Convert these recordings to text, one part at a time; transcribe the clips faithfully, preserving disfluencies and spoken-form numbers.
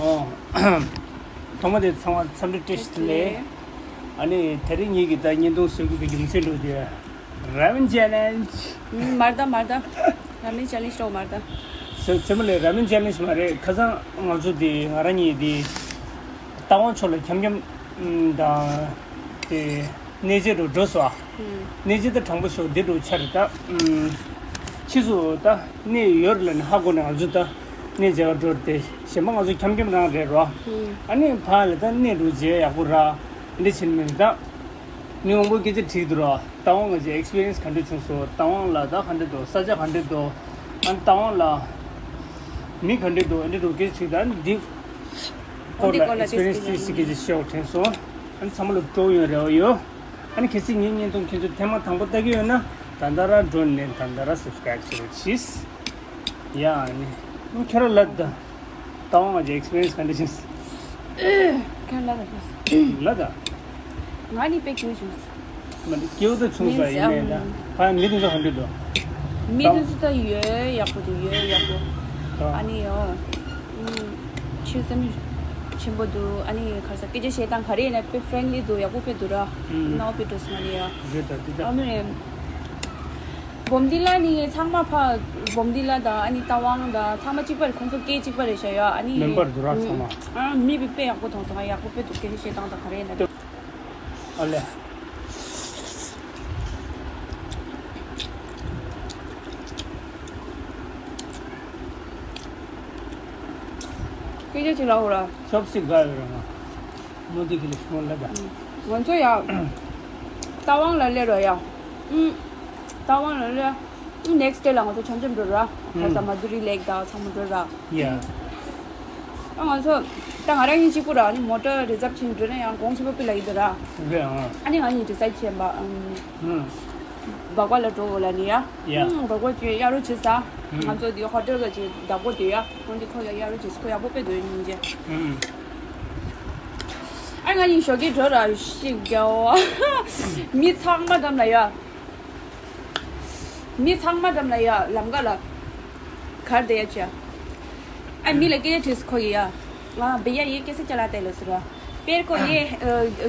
ཨོ། ཐོག་མ་དེ་ཚང་མ་འཚམས་འདྲི་བཀྲ་ཤིས་བདེ་ལེགས། ཨ་ནི་དེ་རིང་ངེད་ཀྱིས་ད་བརྙན་ཐུང་བཟོ་དགོས་པའི་རྒྱུ་མཚན་འདྲ་བོ་དེ་ར་མེན་ཆེ་ལེན་ཇི། ཨུམ། མར་ད་མར་ད། ར་མེན་ཆེ་ལེན་ཇི་རོ་མར་ད། ཚེ་ཚེ་མོ་ལས་ར་མེན་ཆེ་ལེན་ཇི་མ་རེད། ཁ་སང་ང་ཚོ་དེ་ང་རང་གཉིས་དེ་རྟ་དབང་ཕྱོགས་ལ་འཁྱམ་འཁྱམ་དང་དེ། གནས་མཇལ་དུ་འགྲོ་སོང་ཨ། ཨུམ། གནས་མཇལ་ད་དྲང་པོ་ཞུ་འདི་འགྲོ་ཆ་རེད་ད། ཨུམ། ཕྱིས་སུ་ད་གནས་ཡོད་རེད་ལབ་ནས་ཧ་གོ་ནས་ང་ཚོ་ད་གནས་མཇལ་ག་འགྲོ་རེད་དེ། གཞན་པ་ང་ཚོ་འཁྱམ་འཁྱམ་རང་རེད་རོ། ཨུམ། ཨ་ནི་ཕ་ལ་ད་གནས་འགྲོ་མཇལ་ཡག་པོ་ར། འདི་ཕྱིན་མིན་ད། མི་མང་པོ་སྐད་ཆ་དྲིས་འདུག་རོ། རྟ་དབང་ང་ཚོའི་ཨེགས་པི་རི་ཡན་སི་ག་འདྲ་བྱུང་སོང་། རྟ་དབང་ལ་ད་ག་འདྲ་འདུག་ས་ཆ་ག་འདྲ་འདུག་ཨ་ནི་རྟ་དབང་ལ་མི་ག་འདྲ་འདུག་ཨ་འདྲ་འདུག་སྐད་ཆ་དྲིས་ད་ནི་འདི་སྐོར་ལ་འདི་སྐོར་ལ་ཨེགས་པི་རི་ཡན་སི་ཅིག་སྐད་ཆ་བཤད་འོ་དྲན་སོང་། ཨ་ནི་ཚང་མ་ལ་སྤྲོ་ཡོང་རེ་བ་ཡོད། ཨ་ནི་གལ་སྲིད་ངའི་བརྙན་ཐུང་ཁྱེད་ཚོས་ཐེངས་མ་དང་པོ་ལྟ་གི་ཡོད་ན་ད་ལྟ་ར་འགྲོ་ནས་ད་ལྟ་ར་སབ་སི་ཀ་རའིབ་བྱེད་རོགས་གྱིས། ཡ་ཨ་ནི་ཁྱོད་ར་ལབ་ད། རྟ་དབང་ང་ཚོའི་ཨེགས་པི་རི་ཡན་སི་ག་འདྲ་བྱུང་། ཁྱོད་ལབ་ད། ལབ་ད། ང་ནི་དཔེ་སྐྱིད་བྱུང་། མ་རེད་སྐྱིད་པོ་ད་བྱུང་ས་ཡིན་ནའི་ད། ཕ་མི་དེ་ཚོ་ག་འདྲ་འདུག་མི་དེ་ཚོ་ད་ཡོད་ཡག་པོ་འདུག་ཡོད་ཡག་པོ། ཨ་ནི་ཡོ། ཆོས་སེམས་ཆེན་པོ་འདུག་ཨ་ནི་ག་ས་སྐད་ཆ་བཤད་སྟངས་ག་རེ་ཡིན་ན་དཔེ་ཕྲེན་ལི་འདུག་ཡག་པོ་དཔེ་འདུག་ར། ནའོ་པི་ཏོ་སི་མ་ནི་ཡ། རེད་ད་འདི་ད། ཨ་ནི་རེད། སྦོམ་ཏི་ལ་ནི་ཚང་མ་ཕ་སྦོམ་ཏི་ལ་དང་ཨ་ནི་རྟ་དབང་དང་ཚང་མ་གཅིག་པ་རེད། ཁོང་ཚོ་སྐད་གཅིག་པ་རེད་ཤག་ཡ། ཨ་ནི་མེམ་བར་འདུག་ར་ཚང་མ། ཨ་མི་དཔེ་དཔེ་ཡག་པོ་མཐོང་སོང་། ཡག་པོ་དཔེ་འདུག་སྐད་ཆ་བཤད་སྟངས་དང་ག་རེ་ཡིན་ན། ཨ་ལས། སྐད་ཆ་ཅིག་ལབ་འོ་ར། ཆོབ་སི་དགའ་ཡོད་ར་ང་། མོ་དེ་གི་ལ་ཤོང་ལ་དང་། ང་ཚོ་ཡ། རྟ་དབང་ལ་སླེབས་ར་ཡ། ཨུམ། རྟ་དབང་ལ་སླེབས། ཨུམ་ནེག་སི་ཌེ་ལ་ང་ཚོ་འཆམ་འཆམ་འགྲོ་ར། ཁ་ས་མ་དུ་རི་ལེག་དང་ཚང་མ་འགྲོ་ར། ཡ། ཨ་ང་ཚོ་ད་ང་རང་གཉིས་གཅིག་པུ་ར། ཨ་ནི་མོ་ཊ་རི་ཛབ་བྱས་འགྲོ་ན་ཡང་གོང་ཆེན་པོ་པི་ལ་ཡིན་འདུག་ར། རེད་ཨང་། ཨ་ནི་ང་གཉིས་ཌི་སའིཌ་བྱས་པ། ཨུམ། བག་བ་ལ་འགྲོ་འོ་ལ་ནི་ཡ། ཡ། ཨུམ་བག་བ་ཅིག་གཡར་རོགས་བྱེད་ས། ཨུམ། ང་ཚོ་འདི་ཧོ་ཊེལ་ག་ཅིག་བདག་པོ་དེ་ཡ། ཁོང་འདི་ཁོ་ཡ་གཡར་རོགས་བྱེད་ས། ཁོ་ཡག་པོ་དཔེ་འདུག་སྙིང་རྗེ། ཨུམ། ཨ་ང་གཉིས་ཞོགས་ཀས་འགྲོ་ར་ཤི་རྒྱའོ། མི་ཚང་མ་འགྲམ་ལ་ཡ། མི་ཚང་མ་འགྲམ་ལ་ཡ་ལམ་ཀ་ལ། གར་དེ་ཡ་ཅ། ཨ་མི་ལ་སྐད་ཆ་དྲིས་ཁོ་ཡི་ཡ། ང་བེ་ཡ་ཡེ་ཀེ་སེ་ཅ་ལ་ཏེ་ལོ་སི་ར། པེར་ཀོ་ཡེ་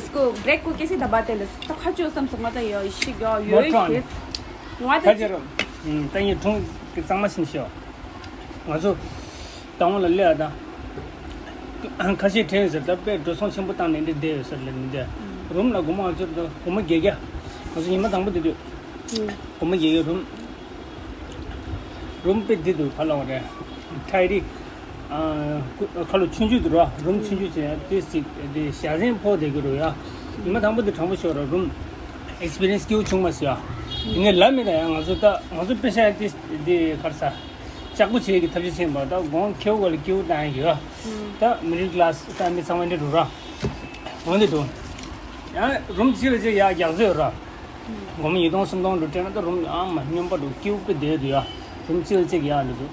སྐོ་བྲེག་ཀོ་ཀེ་སེ་དབ་ཏེ་ལོ་སི། ད་ཁ་ཆོ་བསམ་སོང་ང་ད་ཡ་ཤི་ག་ཡོད་ཤི། ང་ད་ད་ཅི་ར། ད་ཡི་དྲུང་གི་གཙང་མ་སིན་ཤོ། ང་ཚོ་ད་འོང་ལ་ལེ་ཨ་ད། ཁ་ཤས་དྲན་ཟེར་ད་དཔེ་འགྲོ་སོང་ཆེན་པོ་བཏང་ནས་འདི་བསྡད་ཡོད་ཟེར་ལེ་མི་འདི། རུམ་ལ་སྒོར་མོ་ང་ཚོ་ད་སྒོར་མོ་བརྒྱད་བརྒྱ། ང་ཚོ་ཉི་མ་དང་པོ་འདི་དུས། སྒོར་མོ་བརྒྱད་བརྒྱ་རུམ། རུམ་དཔེ་འདི་འདུག་ག་ལ་བ་རེད། ཐའི་རི། ཁ་ལོ་ཆུང་ཆུང་འདུག་ར། རུམ་ཆུང་ཆུང་ཅན་དེ་ཞིག་དེ་ཞྭ་ཟན་ཕོག་བསྡད་ཀྱི་རུ་ཡ། ཉི་མ་དང་པོ་འདི་དྲང་པོ་ཤོད་ར་རུམ། ཨེགས་པི་རི་ཡན་སི་སྐྱིད་པོ་བྱུང་མ་སོང་ཡ། ཡིན་ནའི་ལབ་མེད་ད་ཡ། ང་ཚོ་ད་ང་ཚོ་དཔེ་ཤ་ཡ་དེ་དེ་གར་ས། ལྕགས་པོ་བྱེད་ཀྱི་ཐབས་ཤེས་བྱེད་པ་ད་གོང་ཁེ་བོ་ག་ལ་སྐྱིད་པོ་བཏང་ཡ་གི་ཡ། ད་མི་ཌལ་ཀ་ལ་སི་ད་མི་ཚང་མ་འདི་འགྲོ་ར། འོ་འདི་འགྲོ། ཡང་རུམ་གཅིག་ལ་གཅིག་ཡ་རྒྱག་ཚོད་ར། སྒོར་མོ་ཉིས་སྟོང་སུམ་སྟོང་འགྲོ་སྤྲད་ན་ད་རུམ་ཨ་མ་སྨྱོན་པ་འགྲོ་སྐྱིད་པོ་བསྡད་འདུག་ཡ། རུམ་གཅིག་ལ་གཅིག་ཡག་འདུག་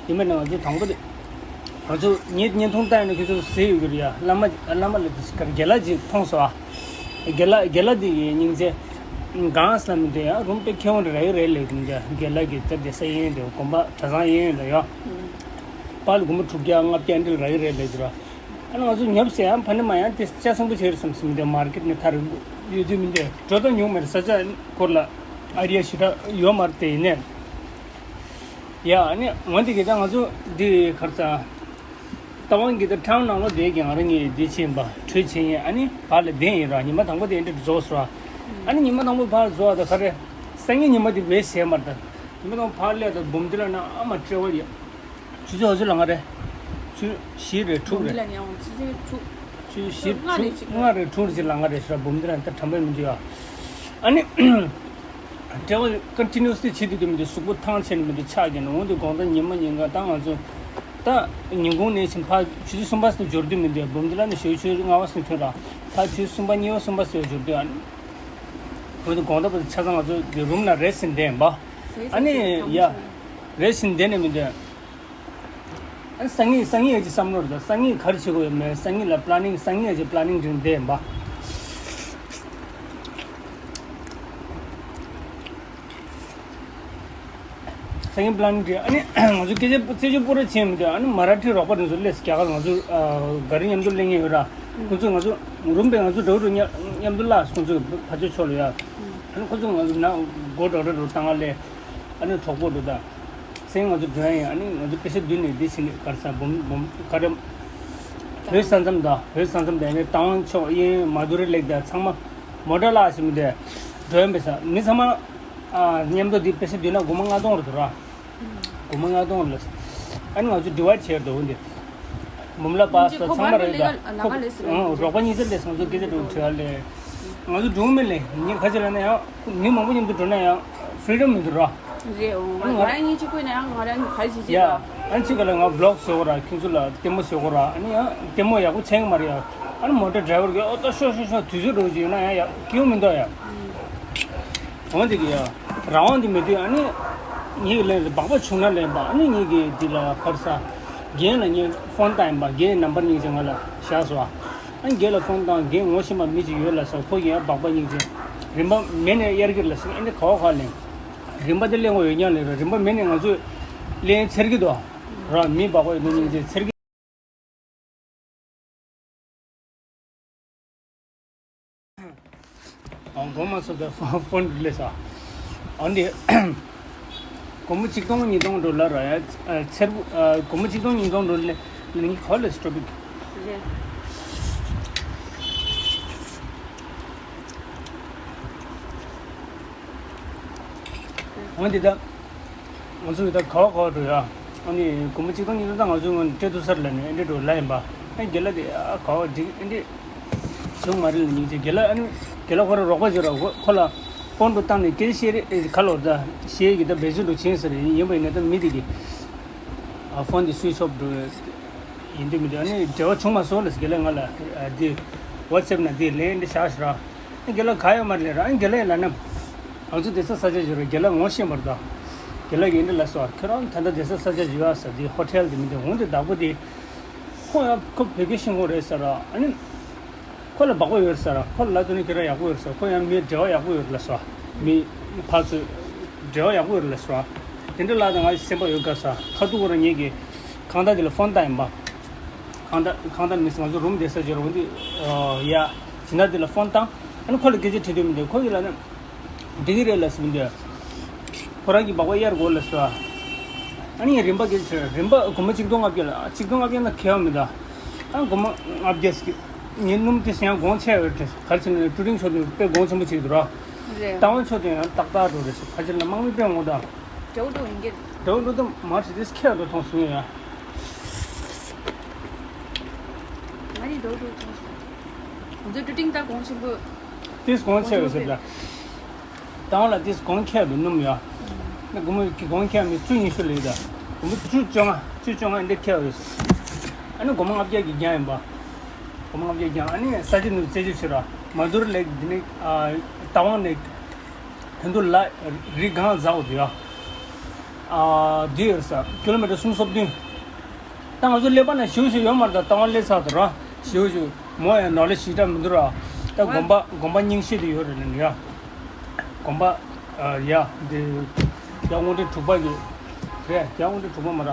ཡིན་པས་ན་ང་ཚོ་དང་པོ་དེ། ང་ཚོ་ངའི་བརྙན་ཐུང་ལྟ་ཡོང་ན་ཁྱེད་ཚོ་ཟེར་ཡོད་ཀྱི་རེད་ཡ། བླ་མ་བླ་མ་ལ་དེ་ཞིག་གར་རྒན་ལགས་ཅིག་མཐོང་སོང་ཨ། རྒན་ལགས་རྒན་ལགས་དེ་ཡི་སྙིང་རྗེ། གང་ཟེར་ན་མི་འདྲ་ཡ། རུམ་དཔེ་ཁེ་བོ་རེ་རེ་རེད་ལབ་ཀྱི་འདུག་རྒན་ལགས་ཀྱི་ད་བསྡད་ས་གཡས་གཡོན་དེ་དགོན་པ་གྲྭ་ཚང་གཡས་གཡོན་ལ་ཡ། པཱ་ལགས་སྒོར་མོ་དྲུག་བརྒྱ་ལྔ་བརྒྱ་འདི་ལ་རེ་རེ་ལབ་ཀྱི་ར། ཨ་ནི་ང་ཚོ་ཉོབ་ཟེར་ཡང་ཕ་ནི་མ་ཡང་དེ་ལྕགས་སྲིན་པོ་བྱེད་རེད་བསམ་སོང་མི་འདུག་མར་ཀེ་ཊི་ནས་ཐར་ཡོད་དུས་མི་འདུག་འགྲོ་ད་མྱོང་མེད་རེད། ས་ཆ་སྐོར་ལ་ཨ་རི་ཡ་ཞེ་དྲག་ཡོད་མ་རེད་དེ། ཡིན་ནའི་ཡ་ཨ་ནི་འོན་ཏེ་གི་ད་ང་ཚོ་འདི་གར་ས་རྟ་དབང་གི་ད་ཁྲང་ནང་ལོ་དེ་གི་ང་རང་ངའི་འདི་ཕྱིན་པ་གྲོས་བྱེད་ཡིན། ཨ་ནི་བར་ལ་བསྡད་ཡིན་ར། ཉི་མ་དང་པོ་དེ་འདྲ་རྫོགས་སོང་ར། ཨ་ནི་ཉི་མ་དང་པོ་བར་རྫོགས་ད་ག་རེ་སང་ཉིན་ཉི་མ་དེ་བས་ཟེར་མ་རེད། ད་ཉི་མ་དང་པོ་བར་སླེབས་ད་འབུམ་སྡེ་ལ་ན་ཨ་མ་སྤྲེལ་བ་ཡོད། ཆུ་ཚོད་ཨ་ཚོད་ལ་ང་རེད། ཆུ་བཞི་རེད་དྲུག་འབུམ་རེད། སྡེ་ལ་ནི་ཡང་ཆུ་ཚོད་དྲུག་ཆུ་བཞི་ལྔ་དྲུག་རེད་ཅིག་ལྔ་རེད་དྲུག་རེད་ཅིག་ལ་ང་རེད་ཤག་འབུམ་སྡེ་ལ་ད་དྲན་པ་མི་འདུག་ཡ། ཨ་ནི། སྤྲེལ་བ་ཀོན་ཊི་ནུ་ཨ་སི་ལི་བྱེད་དུས་དུ་མི་འདུག་གཟུགས་པོ་ཐང་ཆད་ནས་མི་འདུག་ཆགས་ཀྱི་ནས་འོང་དུས་དགོང་དག་ཉི་མ་ཉིན་གང་ད་ང་ཚོ། ད་ཉིན་གུང་ནས་ཕྱིན་ཕར་ཆུ་ཚོད་གསུམ་པ་ཙམ་འབྱོར་དུས་མི་འདུག་འབུམ་སྡེ་ལ་ནི་ཞོགས་ཆུ་ལྔ་པ་ཙམ་ཐོན་ར། ཕར་ཆུ་ཚོད་གསུམ་པ་གཉིས་པ་གསུམ་པ་ཙམ་འབྱོར་དུས་ཨ་ནི། འོང་དུས་དགོང་དག་བར་ཆ་ཚང་ང་ཚོ་དེ་རུམ་ལ་རེ་སི་ཊི་བྱས་ནས་བསྡད་ཡིན་པ། ཨ་ནི་ཡ། རེ་སི་ཊི་བྱས་ནས་བསྡད་ནས་མི་འདུག་ཨ་སང་ཉིན་སང་ཉིན་ཡ་ཅིག་བསམ་བློ་རེད། ད་སང་ཉིན་ག་རེ་བྱེད་དགོས་ཡོད་མེད། སང་ཉིན་ལ་པི་ལ་ནིང་སང་ཉིན་ཡ་ཅིག་པི་ལ་ནིང་བྱས་ནས་བསྡད་ཡིན་པ། Second plan དེ་ཨ་ནི་ང་ཚོ་སྐད་ཆ་རྩད་གཅོད་པོ་ར་བྱས་མི་འདུག་ཨ་ནི་མ་ར་ཊི་རོགས་པ་དེ་ཚོ་སླེབས། རྒྱ་གར་ང་ཚོ་ག་རེ་མཉམ་དུ་གླེང་ངེས་ཡོད་ར། ཁོང་ཚོ་ང་ཚོ་རུམ་པའི་ང་ཚོ་འགྲོ་འགྲོ་མཉམ་མཉམ་དུ་ལ་ཁོང་ཚོ་ཕ་ཚོ་ཕྱོགས་ལ་ཡ། ཨ་ནི་ཁོང་ཚོ་ང་ཚོ་ན་སྒོ་འགྲོ་འགྲོ་འགྲོ་བཏང་ག་ལས། ཨ་ནི་གྲོགས་པོ་འགྲོ་ད། སེང་ང་ཚོ་འགྲོ་ཡ་ཡིན། ཨ་ནི་ང་ཚོ་པེ་ཤ་བསྡུས་ནས་འདི་ཕྱིན་ནས་གར་ས་འབུམ་འབུམ་ག་རེ། བོད་ས་མཚམས་དང་བོད་ས་མཚམས་དང་ཨ་ནི་རྟ་དབང་ཕྱོགས་དབྱིན་མ་དུ་རི་ལེགས་དང་ཚང་མ་མོ་ཊ་ལ་ཞིག་མི་འདུག་འགྲོ་ཡ་མི་ས་མི་ཚང་མ། ཨ་མཉམ་དུ་འདི་པེ་ཤ་བསྡུས་ན་སྒོར་མོ་ལྔ་སྟོང་རེད་འདུག་ར། སྒོར་མོ་ལྔ་སྟོང་ལ། ཨ་ནི་ང་ཚོ་ཌི་ཝའི་ཌི་བྱས་འདུག་འདི། འབུམ་ལ་པ་སོ་ཚང་མ་རེད་ད། ཁོ་རོགས་པ་གཉིས་ཚན་དེ་སང་ཚོ་སྐད་ཆ་འགྲོ་བྲིས་ལས། ང་ཚོ་འགྲོ་མི་ལས་ཉིན་ཁ་ཅིག་ལ་ན་ཡང་མི་མང་པོ་མཉམ་དུ་འགྲོ་ན་ཡང་ཕི་རི་ཌམ་མི་འདུག་ར། རེད། འོ་ང་ང་རང་གཉིས་གཅིག་པུ་ཡིན་ན་ཡང་ང་རང་གཉིས་ག་རེ་བྱེད་ཡ། ཅེས་ཨ་ནི་ཅིག་ག་ལ་ང་བི་ལོག་བཟོ་གོ་ར། ཁྱོད་ཚོ་ལ་ལྟད་མོ་བཟོ་གོ་ར། ཨ་ནི་ཡང་ལྟད་མོ་ཡག་པོ་མཚོན་གི་མ་རེད་ཡ། ཨ་ནི་མོ་ཊ་ཌི་རའི་བར་གྱིས་ཨོ་ད་ཤོག་ཤོག་ཤོག་དུས་ཚོད་འགྲོ་གི་ཡོད་ན་ཡང་ཡག་སྐྱིད་པོ་མི་འདུག་ཡ། འོ་འདི་གི་ཡ། རང་དབང་འདི་མེད་དུས་ཨ་ནི། ངེད་ཀྱི་ལན་སྦག་སྦག་བྱུང་ན་ལན་པ་ཨ་ནི་ངེད་ཀྱི་འདི་ལ་ཕར་ས། རྒན་ལ་ངས་ཕོན་བཏང་ཡིན་པ། རྒན་ནམ་བར་སྙིང་རྗེ་ང་ལ་བཞག་སོང་ཨ། ཨ་ནི་རྒན་ལ་ཕོན་བཏང་། རྒན་ངོ་ཤེས་པ་མི་ཅིག་ཡོད་ལ་ས། ཁོ་ཡིན་ཨ་སྦག་སྦག་སྙིང་རྗེ། རིན་པ་མེད་ནས་གཡར་གྱི་རེད་ལ་ས། ཨ་ནི་ག་བ་ག་ལེན། རིན་པ་དེ་ལེན་དགོས་ཡོད་ཉག་ལེན་ར། རིན་པ་མེད་ནས་ང་ཚོས་ལེན་འཚེར་གྱི་འདུག་ར། མི་སྦག་སྦག་ཡོད་ནོ་སྙིང་རྗེ་འཚེར་གྱི། ཨང་གོང་མ་སོ་ད་ཕོན་ཕོན་ལས་ས། ཨང་འདི། སྒོར་མོ་གཅིག་སྟོང་ཉིས་སྟོང་འགྲོ་ལ་ར་ཡ། ཚེར་བུ། སྒོར་མོ་གཅིག་སྟོང་ཉིས་སྟོང་འགྲོ་ལ་ལ་ནི་ག་ལས་སྤྲོ་པིག་འོན་ཏེ་ད། ང་ཚོ་ད་ག་བ་ག་བ་འགྲོ་ཡ། ཨ་ནི་སྒོར་མོ་གཅིག་སྟོང་ཉིས་སྟོང་ད་ང་ཚོའི་ངོས་ནས་སྤྲད་ཐུབ་ས་རེད་ལབ་ནས་ཨེ་འདྲ་འགྲོ་ལ་ཡིན་པ། ཨ་རྒན་ལགས་དེ་ཨ་ག་བ་འགྲིག་ཨེ་འདྲ། བྱུང་མ་རེད་ལ་ཉིན་གཅིག་རྒན་ལགས་ཨ་ནི་རྒན་ལགས་ཁོ་རང་རོགས་པ་བྱོས་ར། ཁོ་ཁོ་ལ་ཕོན་དུ་བཏང་ནས་སྐད་ཆ་བཤད་རེད་ཨེ་ག་ལོར་ད་བཤད་ཀྱི་ད་བེད་སྤྱོད་འགྲོ་ཕྱིན་ས་རེད། ཡིན་པ་ཡིན་ན་ད་མི་དེ་གི་ཨ་ཕོན་དེ་སུའིཆ་ཨོཕ་འགྲོ་ཡིན་དུས་མི་འདུག་ཨ་ནི་འབྲེལ་བ་བྱུང་མ་སོང་ལ་རྒན་ལགས་ང་ལ་ཨ་དེ་ཝ་ཊི་སེབ་ན་དེ་ལན་འདི་བཞག་ཤི་ར། རྒན་ལགས་ག་ཡོད་མ་རེད་ལབ་ར། རྒན་ལགས་ལབ་ན། ང་ཚོ་བསྡད་ས་ས་ཆ་ཞིག་རེད། རྒན་ལགས་ངོ་ཤེས་པ་རེད་ད། རྒན་ལགས་ཀྱིས་འདི་ལབ་སོང་། ཁྱོད་རང་ད་ལྟ་བསྡད་ས་ས་ཆ་ཞིག་ཡོད་ཟེར། དེ་ཧོ་ཊེལ་དེ་མི་འདུག་འོན་ཏེ་བདག་པོ་དེ། ཁོ་ཡང་ཁོ་བོད་སྐད་ཤེས་ཀྱི་རེད་ཟེར་ར། ཨ་ནི། ཁོ་ལ་སྦག་སྦག་ཡོད་ཟེར་ར། ཁོ་ལ་ལབ་དུས་ནི་ཁྱོད་རང་ཡག་པོ་ཡོད་ཟེར། ཁོ་ཡང་མི་འབྲེལ་བ་ཡག་པོ་ཡོད་ལབ་སོང་། མི་ཕར་ཚུར་འབྲེལ་བ་ཡག་པོ་ཡོད་ལབ་སོང་། དེ་འདྲ་ལབ་དུས་ང་སེམས་པ་ཡོད་དགའ་ས། ཁ་ཐུག་ཁོ་རང་ངེད་ཀྱི་ཁང་བདག་དེ་ལ་ཕོན་བཏང་ཡིན་པ། ཁང་བདག་ཁང་བདག་མིན་ང་ཚོ་རུམ་བསྡད་ས་ཅིག་རེད། འོན་ཏེ་ཡ། སྦྱིན་བདག་དེ་ལ་ཕོན་བཏང་། ཨ་ནི་ཁོ་ལ་སྐད་ཆ་དྲིས་དུས་མི་འདུག་ཁོ་གིས་ལབ་ན། འགྲིག་གི་རེད་ལབ་ཟེར་མི་འདུག་ཁོ་རང་གིས་སྦག་སྦག་གཡར་དགོས་ལབ་སོང་། ཨ་ནི་རིན་པ་སྐད་ཆ་རིན་པ་སྒོར་མོ་གཅིག་སྟོང་ལྔ་བརྒྱ་ལ་གཅིག་སྟོང་ལྔ་བརྒྱ་ན་ཁེ་བ་མི་འདུག་ཨ་སྒོར་མོ་ལྔ་བརྒྱ་ཞིག་ངའི་སྣུམ་དེ་ཡང་གོང་ཆེ་བའི་གྲས་ག་རེ་བྱས་ན་ཀྲུ་ཀྲིང་ཕྱོགས་དེ་དཔེ་གོང་ཆེན་པོ་ཅིག་འདུག་ར། རེད། རྟ་དབང་ཕྱོགས་དེ་ཡང་ཏག་ཏག་འགྲོ་རེད་ཟེར། ག་རེ་བྱས་ན་དམག་མི་དཔེ་འོང་ད། འདྲ་བོ་འདྲ་བོ་འགྲོ་ད་མ་རེད་དེ་ཁེ་བ་འགྲོ་མཐོང་སོང་ཡ། ང་ནི་འདྲ་བོ་འགྲོ་མཐོང་སོང་། ང་ཚོའི་ཀྲུ་ཀྲིང་ད་གོང་ཆེན་པོ། ཏིས་གོང་ཆེ་བས་ཟེར་ད། དང་ལ་ཏིས་གོང་ཁྱད་དུ་སྣུམ་ཡ། ན་སྒོར་མོ་གི་གོང་ཁྱད་མི་བཅུ་ཉི་ཤུ་ལས་ད། སྒོར་མོ་བཅུ་བཅོ་ལྔ་བཅུ་བཅོ་ལྔ་འདི་ཁྱད་རེད། ཨ་ནི་སྒོར་མོ་ལྔ་བརྒྱ་གི་རྒྱང་ཡིན་པ། སྒོར་མོ་ལྔ་བརྒྱ་རྒྱང་ཨ་ནི་ས་ཆ་ནུ་རྩེ་ཆུ་ཆུ་ར། མ་དུར་ལེག་འདི་ནི་ཨ་རྟ་དབང་ནི། དོན་དུ་ལ་རི་གང་ཟག་དུ་ཡ། ཨ་འདི་ཡོད་ས་ཀི་ལོ་མི་ཊར་སུམ་སོ་བདུན། ད་ང་ཚོ་ཀླད་པ་ན་ཞིའུ་ཞིའུ་ཡོད་མ་རེད། ད་ལྟ་བ་ཀླད་ཚར་དུ་ར་ཞིའུ་ཞིའུ་མོ་ཡང་ནོར་ལེ་ཞིག་འདྲ་མི་འདུག་ར། ད་དགོན་པ་དགོན་པ་རྙིང་ཤོས་དེ་ཡོད་རེད་ལ་ཡ། དགོན་པ་ཡ་འདི་རྒྱ་དངོས་འབྲེལ་དྲུག་པ་གི་རེད། རྒྱ་དངོས་འབྲེལ་དྲུག་པ་མ་ར།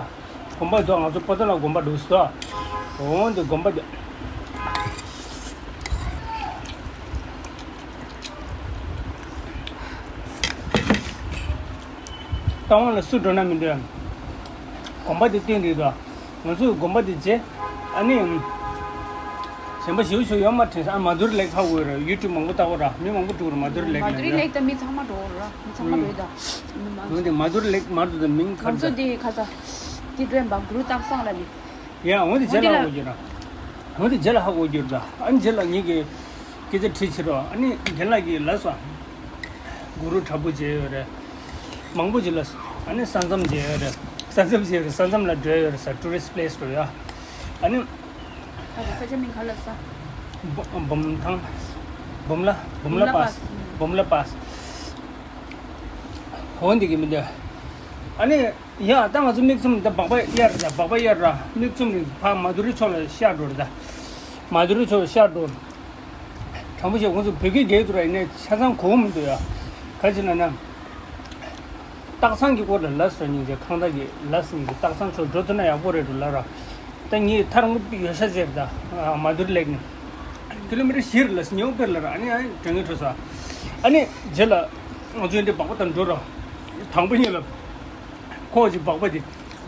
དགོན་པ་དུ་ང་ཚོ་པོ་ཏ་ལ་དགོན་པ་འདུག་ཟེར་ད། འོང་འདི་དགོན་པ་འདི། རྟ་དབང་ལ་སུ་འགྲོ་ན་མི་འདོད། དགོན་པ་དེ་བསྟན་རེད་དོ། ང་ཚོས་དགོན་པ་དེ་བརྗེ། ཨ་ནི། གཞན་པ་ཞིའུ་ཞིའུ་ཡོད་མ་དྲན་ས། ཨ་མ་དུར་ལེག་ཧ་གོ་ཡོད་ར། ཡུ་ཊུབ་མང་པོ་ལྟ་གོ་ར། མི་མང་པོ་འགྲོ་ར་མ་དུར་ལེག་ལ་ཡ། མ་དུར་ལེག་ད་མི་ཚང་མ་འགྲོ་ར། མི་ཚང་མ་འགྲོ་ཡོད་ད། འོན་ཏེ་མ་དུར་ལེག་མ་དུར་ད་མིང་ཁར་ང་ཚོ་ད། དེ་ཁ་ས། དེ་སྒྲོན་པ་གུ་རུ་སྟག་ཚང་ལ་ནི། ཡ་འོན་ཏེ་རྗེས་ལ་ཧ་གོ་རྒྱུ་ར། འོན་ཏེ་རྗེས་ལ་ཧ་གོ་རྒྱུ་ར། ཨ་ནི་རྗེས་ལ་ངེད་ཀྱི་སྐད་ཆ་དྲིས་ཕྱིར་རོ། ཨ་ནི་རྒན་ལགས་ཀྱིས་ལབ་སོང་། གུ་རུ་དྲག་པོ་མཇལ་ཡོད་རེད། མང་པོ་ཅིག་ལ་ཨ་ནི་ས་མཚམས་མཇལ་ཡོད་རེད། ས་མཚམས་མཇལ་རེད། ས་མཚམས་ལ་འགྲོ་ཡོད་རེད་ས། ཊུ་རི་སི་ཊི་པི་ལེ་སི་འགྲོ་ཡ། ཨ་ནི། ད་ས་ཆ་མིང་ག་ལ་ས། འབུམ་ཐང་། འབུམ་ལ་འབུམ་ལ་པཱ་སི། འབུམ་ལ་པཱ་སི། འོ་འདི་གི་མི་འདུག་ཨ་ནི་ཡ་ད་ང་ཚོ་མིག་བཙུམ་ད་སྦག་སྦག་གཡར་ད་སྦག་སྦག་གཡར་ར། མིག་བཙུམ་རིང་ཕ་མ་དུ་རི་ཕྱོགས་ལ་ཤར་འགྲོ་རེད་ད། མ་དུ་རི་ཕྱོགས་ལ་ཤར་འགྲོ། དྲང་པོ་བཤད་ཁོང་ཚོ་བོད་སྐད་རྒྱག་འདུག་ར། ཡིན་ནའི་ཆ་ཚང་གོ་གི་མི་འདུག་ཡ། ག་ཅི་ན་ན། སྟག་ཚང་གི་སྐོར་ལ་ལབ་སོང་། སྙིང་རྗེ། ཁང་བདག་གིས་ལབ་སོང་། སྙིང་རྗེ། སྟག་ཚང་ཕྱོགས་འགྲོ་ཐུབ་ན་ཡག་པོ་རེད་འགྲོ་ལབ་ར། ད་ངས་ཐར་འགོ་ཡོད་ཤ་ཟེར། ད་མ་དུར་ལེགས་ནས་ཀི་ལོ་མི་ཊར་བཞི་རེད་ལབ་སོང་། ཉེ་པོ་དཔེར་ལབ་ར། ཨ་ནི་ཨ་ནི་དྲན་གི་འཕྲོད་སོང་། ཨ་ནི་རྗེས་ལ་ང་ཚོ་འདི་སྦག་སྦག་དང་འགྲོ་ར། དང་པོ་ཉིད་ལ་ཁོ་ཅིག་སྦག་སྦག་དེ་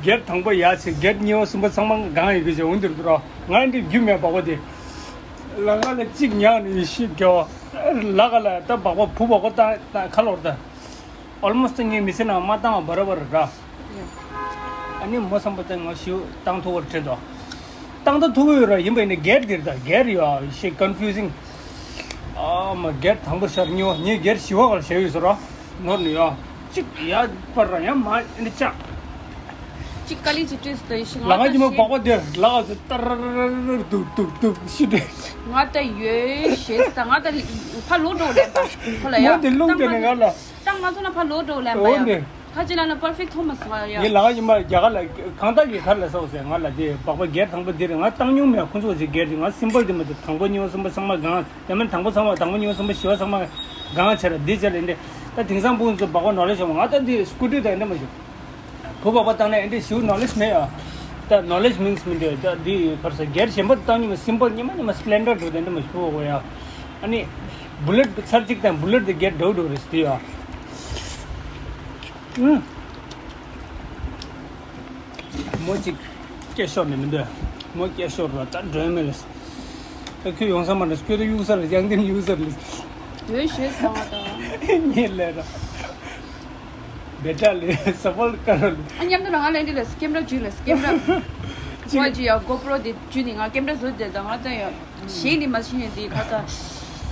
སྒེར་དང་པོ་ཡར་ཕྱིན། སྒེར་གཉིས་པ་གསུམ་པ་ཚང་མ་གང་ཡོད་གི་ཅེས་འོང་འདིར་འགྲོ་ར། ང་འདི་རྒྱུ་མེད་སྦག་སྦག་དེ། ལ་ང་ལ་གཅིག་ཉག་ནས་ཤི་རྒྱ་བ། ལ་ག་ལ་ད་སྦག་སྦག་བུ་སྦག་སྦག་ད་ད་ཁ་ལོར་ད། ཨོལ་མོ་སི་ཊི་ངའི་མི་ཚེ་ནང་མ་བཏང་བ་བར་བར་ར། ཨ་ནི་མོ་བསམ་པ་ད་ང་ཞིའུ་བཏང་ཐུབ་པར་དྲན་ཏོ། བཏང་ད་ཐུབ་ཡོད་ར། ཡིན་པ་ཡིན་ན་སྒེར་འདིར་ད་སྒེར་ཡོད་ཤེ་ཀོན་ཕིའུ་ཟིང་། ཨ་མ་སྒེར་དང་པོ་ཤར་གཉིས་པ། ངས་སྒེར་བཞི་པ་གར་བཞག་ཡོད་ཟེར་ར། ནོར་ནི་ཡོད། གཅིག་ཡ་པར་ར་ཡ་མ་ཨེ་འདྲ་ཅག་གཅིག་དཀའ་ལས་ཅིག་སྤྲད་སོང་། ད་ཡི་ཤི་ལ་ང་ང་ཅི་མ་ཤེས། སྦག་སྦག་དེ་ལ་ང་ཚོ་ཏར་ར་ར་ར་ར་ར་དུབ་དུབ་དུབ་ཤི་དྲན། ང་ད་ཡོད་ཤེས། ད་ང་ད་ཕ་ལོ་འགྲོ་ལེན་པ་ཁོ་ལ་ཡ། ངོ་དེ་རླུང་ད་དེ་ནས་ང་ང་ལ། ད་ང་ཚོ་ན་ཕ་ལོ་འགྲོ་ལེན་པ་ཡ། འོ་ནི། ཁ་ཅིག་ལ་ན་པར་ཕེག་ཐོ་མ་སོང་ཡ། ངའི་ལ་ང་ཉི་མ་རྒྱ་གར་ལ་གང་ལྟར་གྱི་གར་ལ་སོགས་ཟེར། ང་ལ་དེ་སྦག་སྦག་སྒེར་དང་པོ་འདིར་ང་བཏང་མྱོང་མེད། ཁོང་ཚོ་ཅིག་སྒེར་དེ་ང་སིམ་པལ་དེ་མ་གཏོགས་དང་པོ་གཉིས་པ་གསུམ་པ་ཚང་མ་གང་ཡང་མིན། དང་པོ་ཚང་མ་དང་པོ་གཉིས་པ་གསུམ་པ་བཞི་པ་ཚང་མ་གང་ཡང་བྱས་ར་འདི་བྱས་ར་འདི། ད་དེང་སང་བུ་ཚོ་སྦག་སྦག་ནོ་ལེ་ཇི་བྱུང་བ། ང་ད་འདི་སྐུ་དྲུང་དང་འདི་མ་བྱུང་། བུ་སྦག་སྦག་བཏང་ནས་ཨེ་འདྲ་ཞིའུ་ནོ་ལེ་ཇི་མེད་ཡ། ད་ནོ་ལེ་ཇི་མིན་མིན་དེ་ད་འདི་གར་ས་སྒེར་གཞན་པ་དང་ཉི་མ་སིམ་པལ་ཉི་མ་ཉི་མ་སི་པི་ལེན་ཌར་འགྲོ་དེ་འདྲ་མ་ཞུ་བ་ཡ། ཨ་ནི་བུ་ལེ་ཊི་ཚར་གཅིག་དང་བུ་ལེ་ཊི་དེ་སྒེར་འགྲོ་འགྲོ་རེད་དེ་ཡ། ཨུམ། མོ་གཅིག་སྐད་ཤོར་ནས་མི་འདོད། མོ་སྐད་ཤོར་ར་ད་འགྲོ་མེད་ལ། ད་ཁྱོད་ཡོང་ས་མ་འདྲ། ཁྱོད་ད་གཡུག་ས་ལ་ཡང་དེ་གཡུག་ས་ལ། འོས་ཤོད་ས་མ་ད། ངས་ལས་ར། བེ་ཏྲ་ལས་ས་ཕོལ་ཀ་ར་ལས། ཨ་མཉམ་དུ་ང་ལེན་དུ་ལས་ཀེམ་ར་ཇུ་ལས་ཀེམ་ར། ཁོ་ཇུ་ཡ་གོ་པྲོ་དེ་ཇུ་ནི་ང་ཀེམ་ར་བཟོ་དེ་ད་ང་ད་ཡ་ཞེས་ནི་མ་ཤེས་ནི་དེ་ཁ་ས་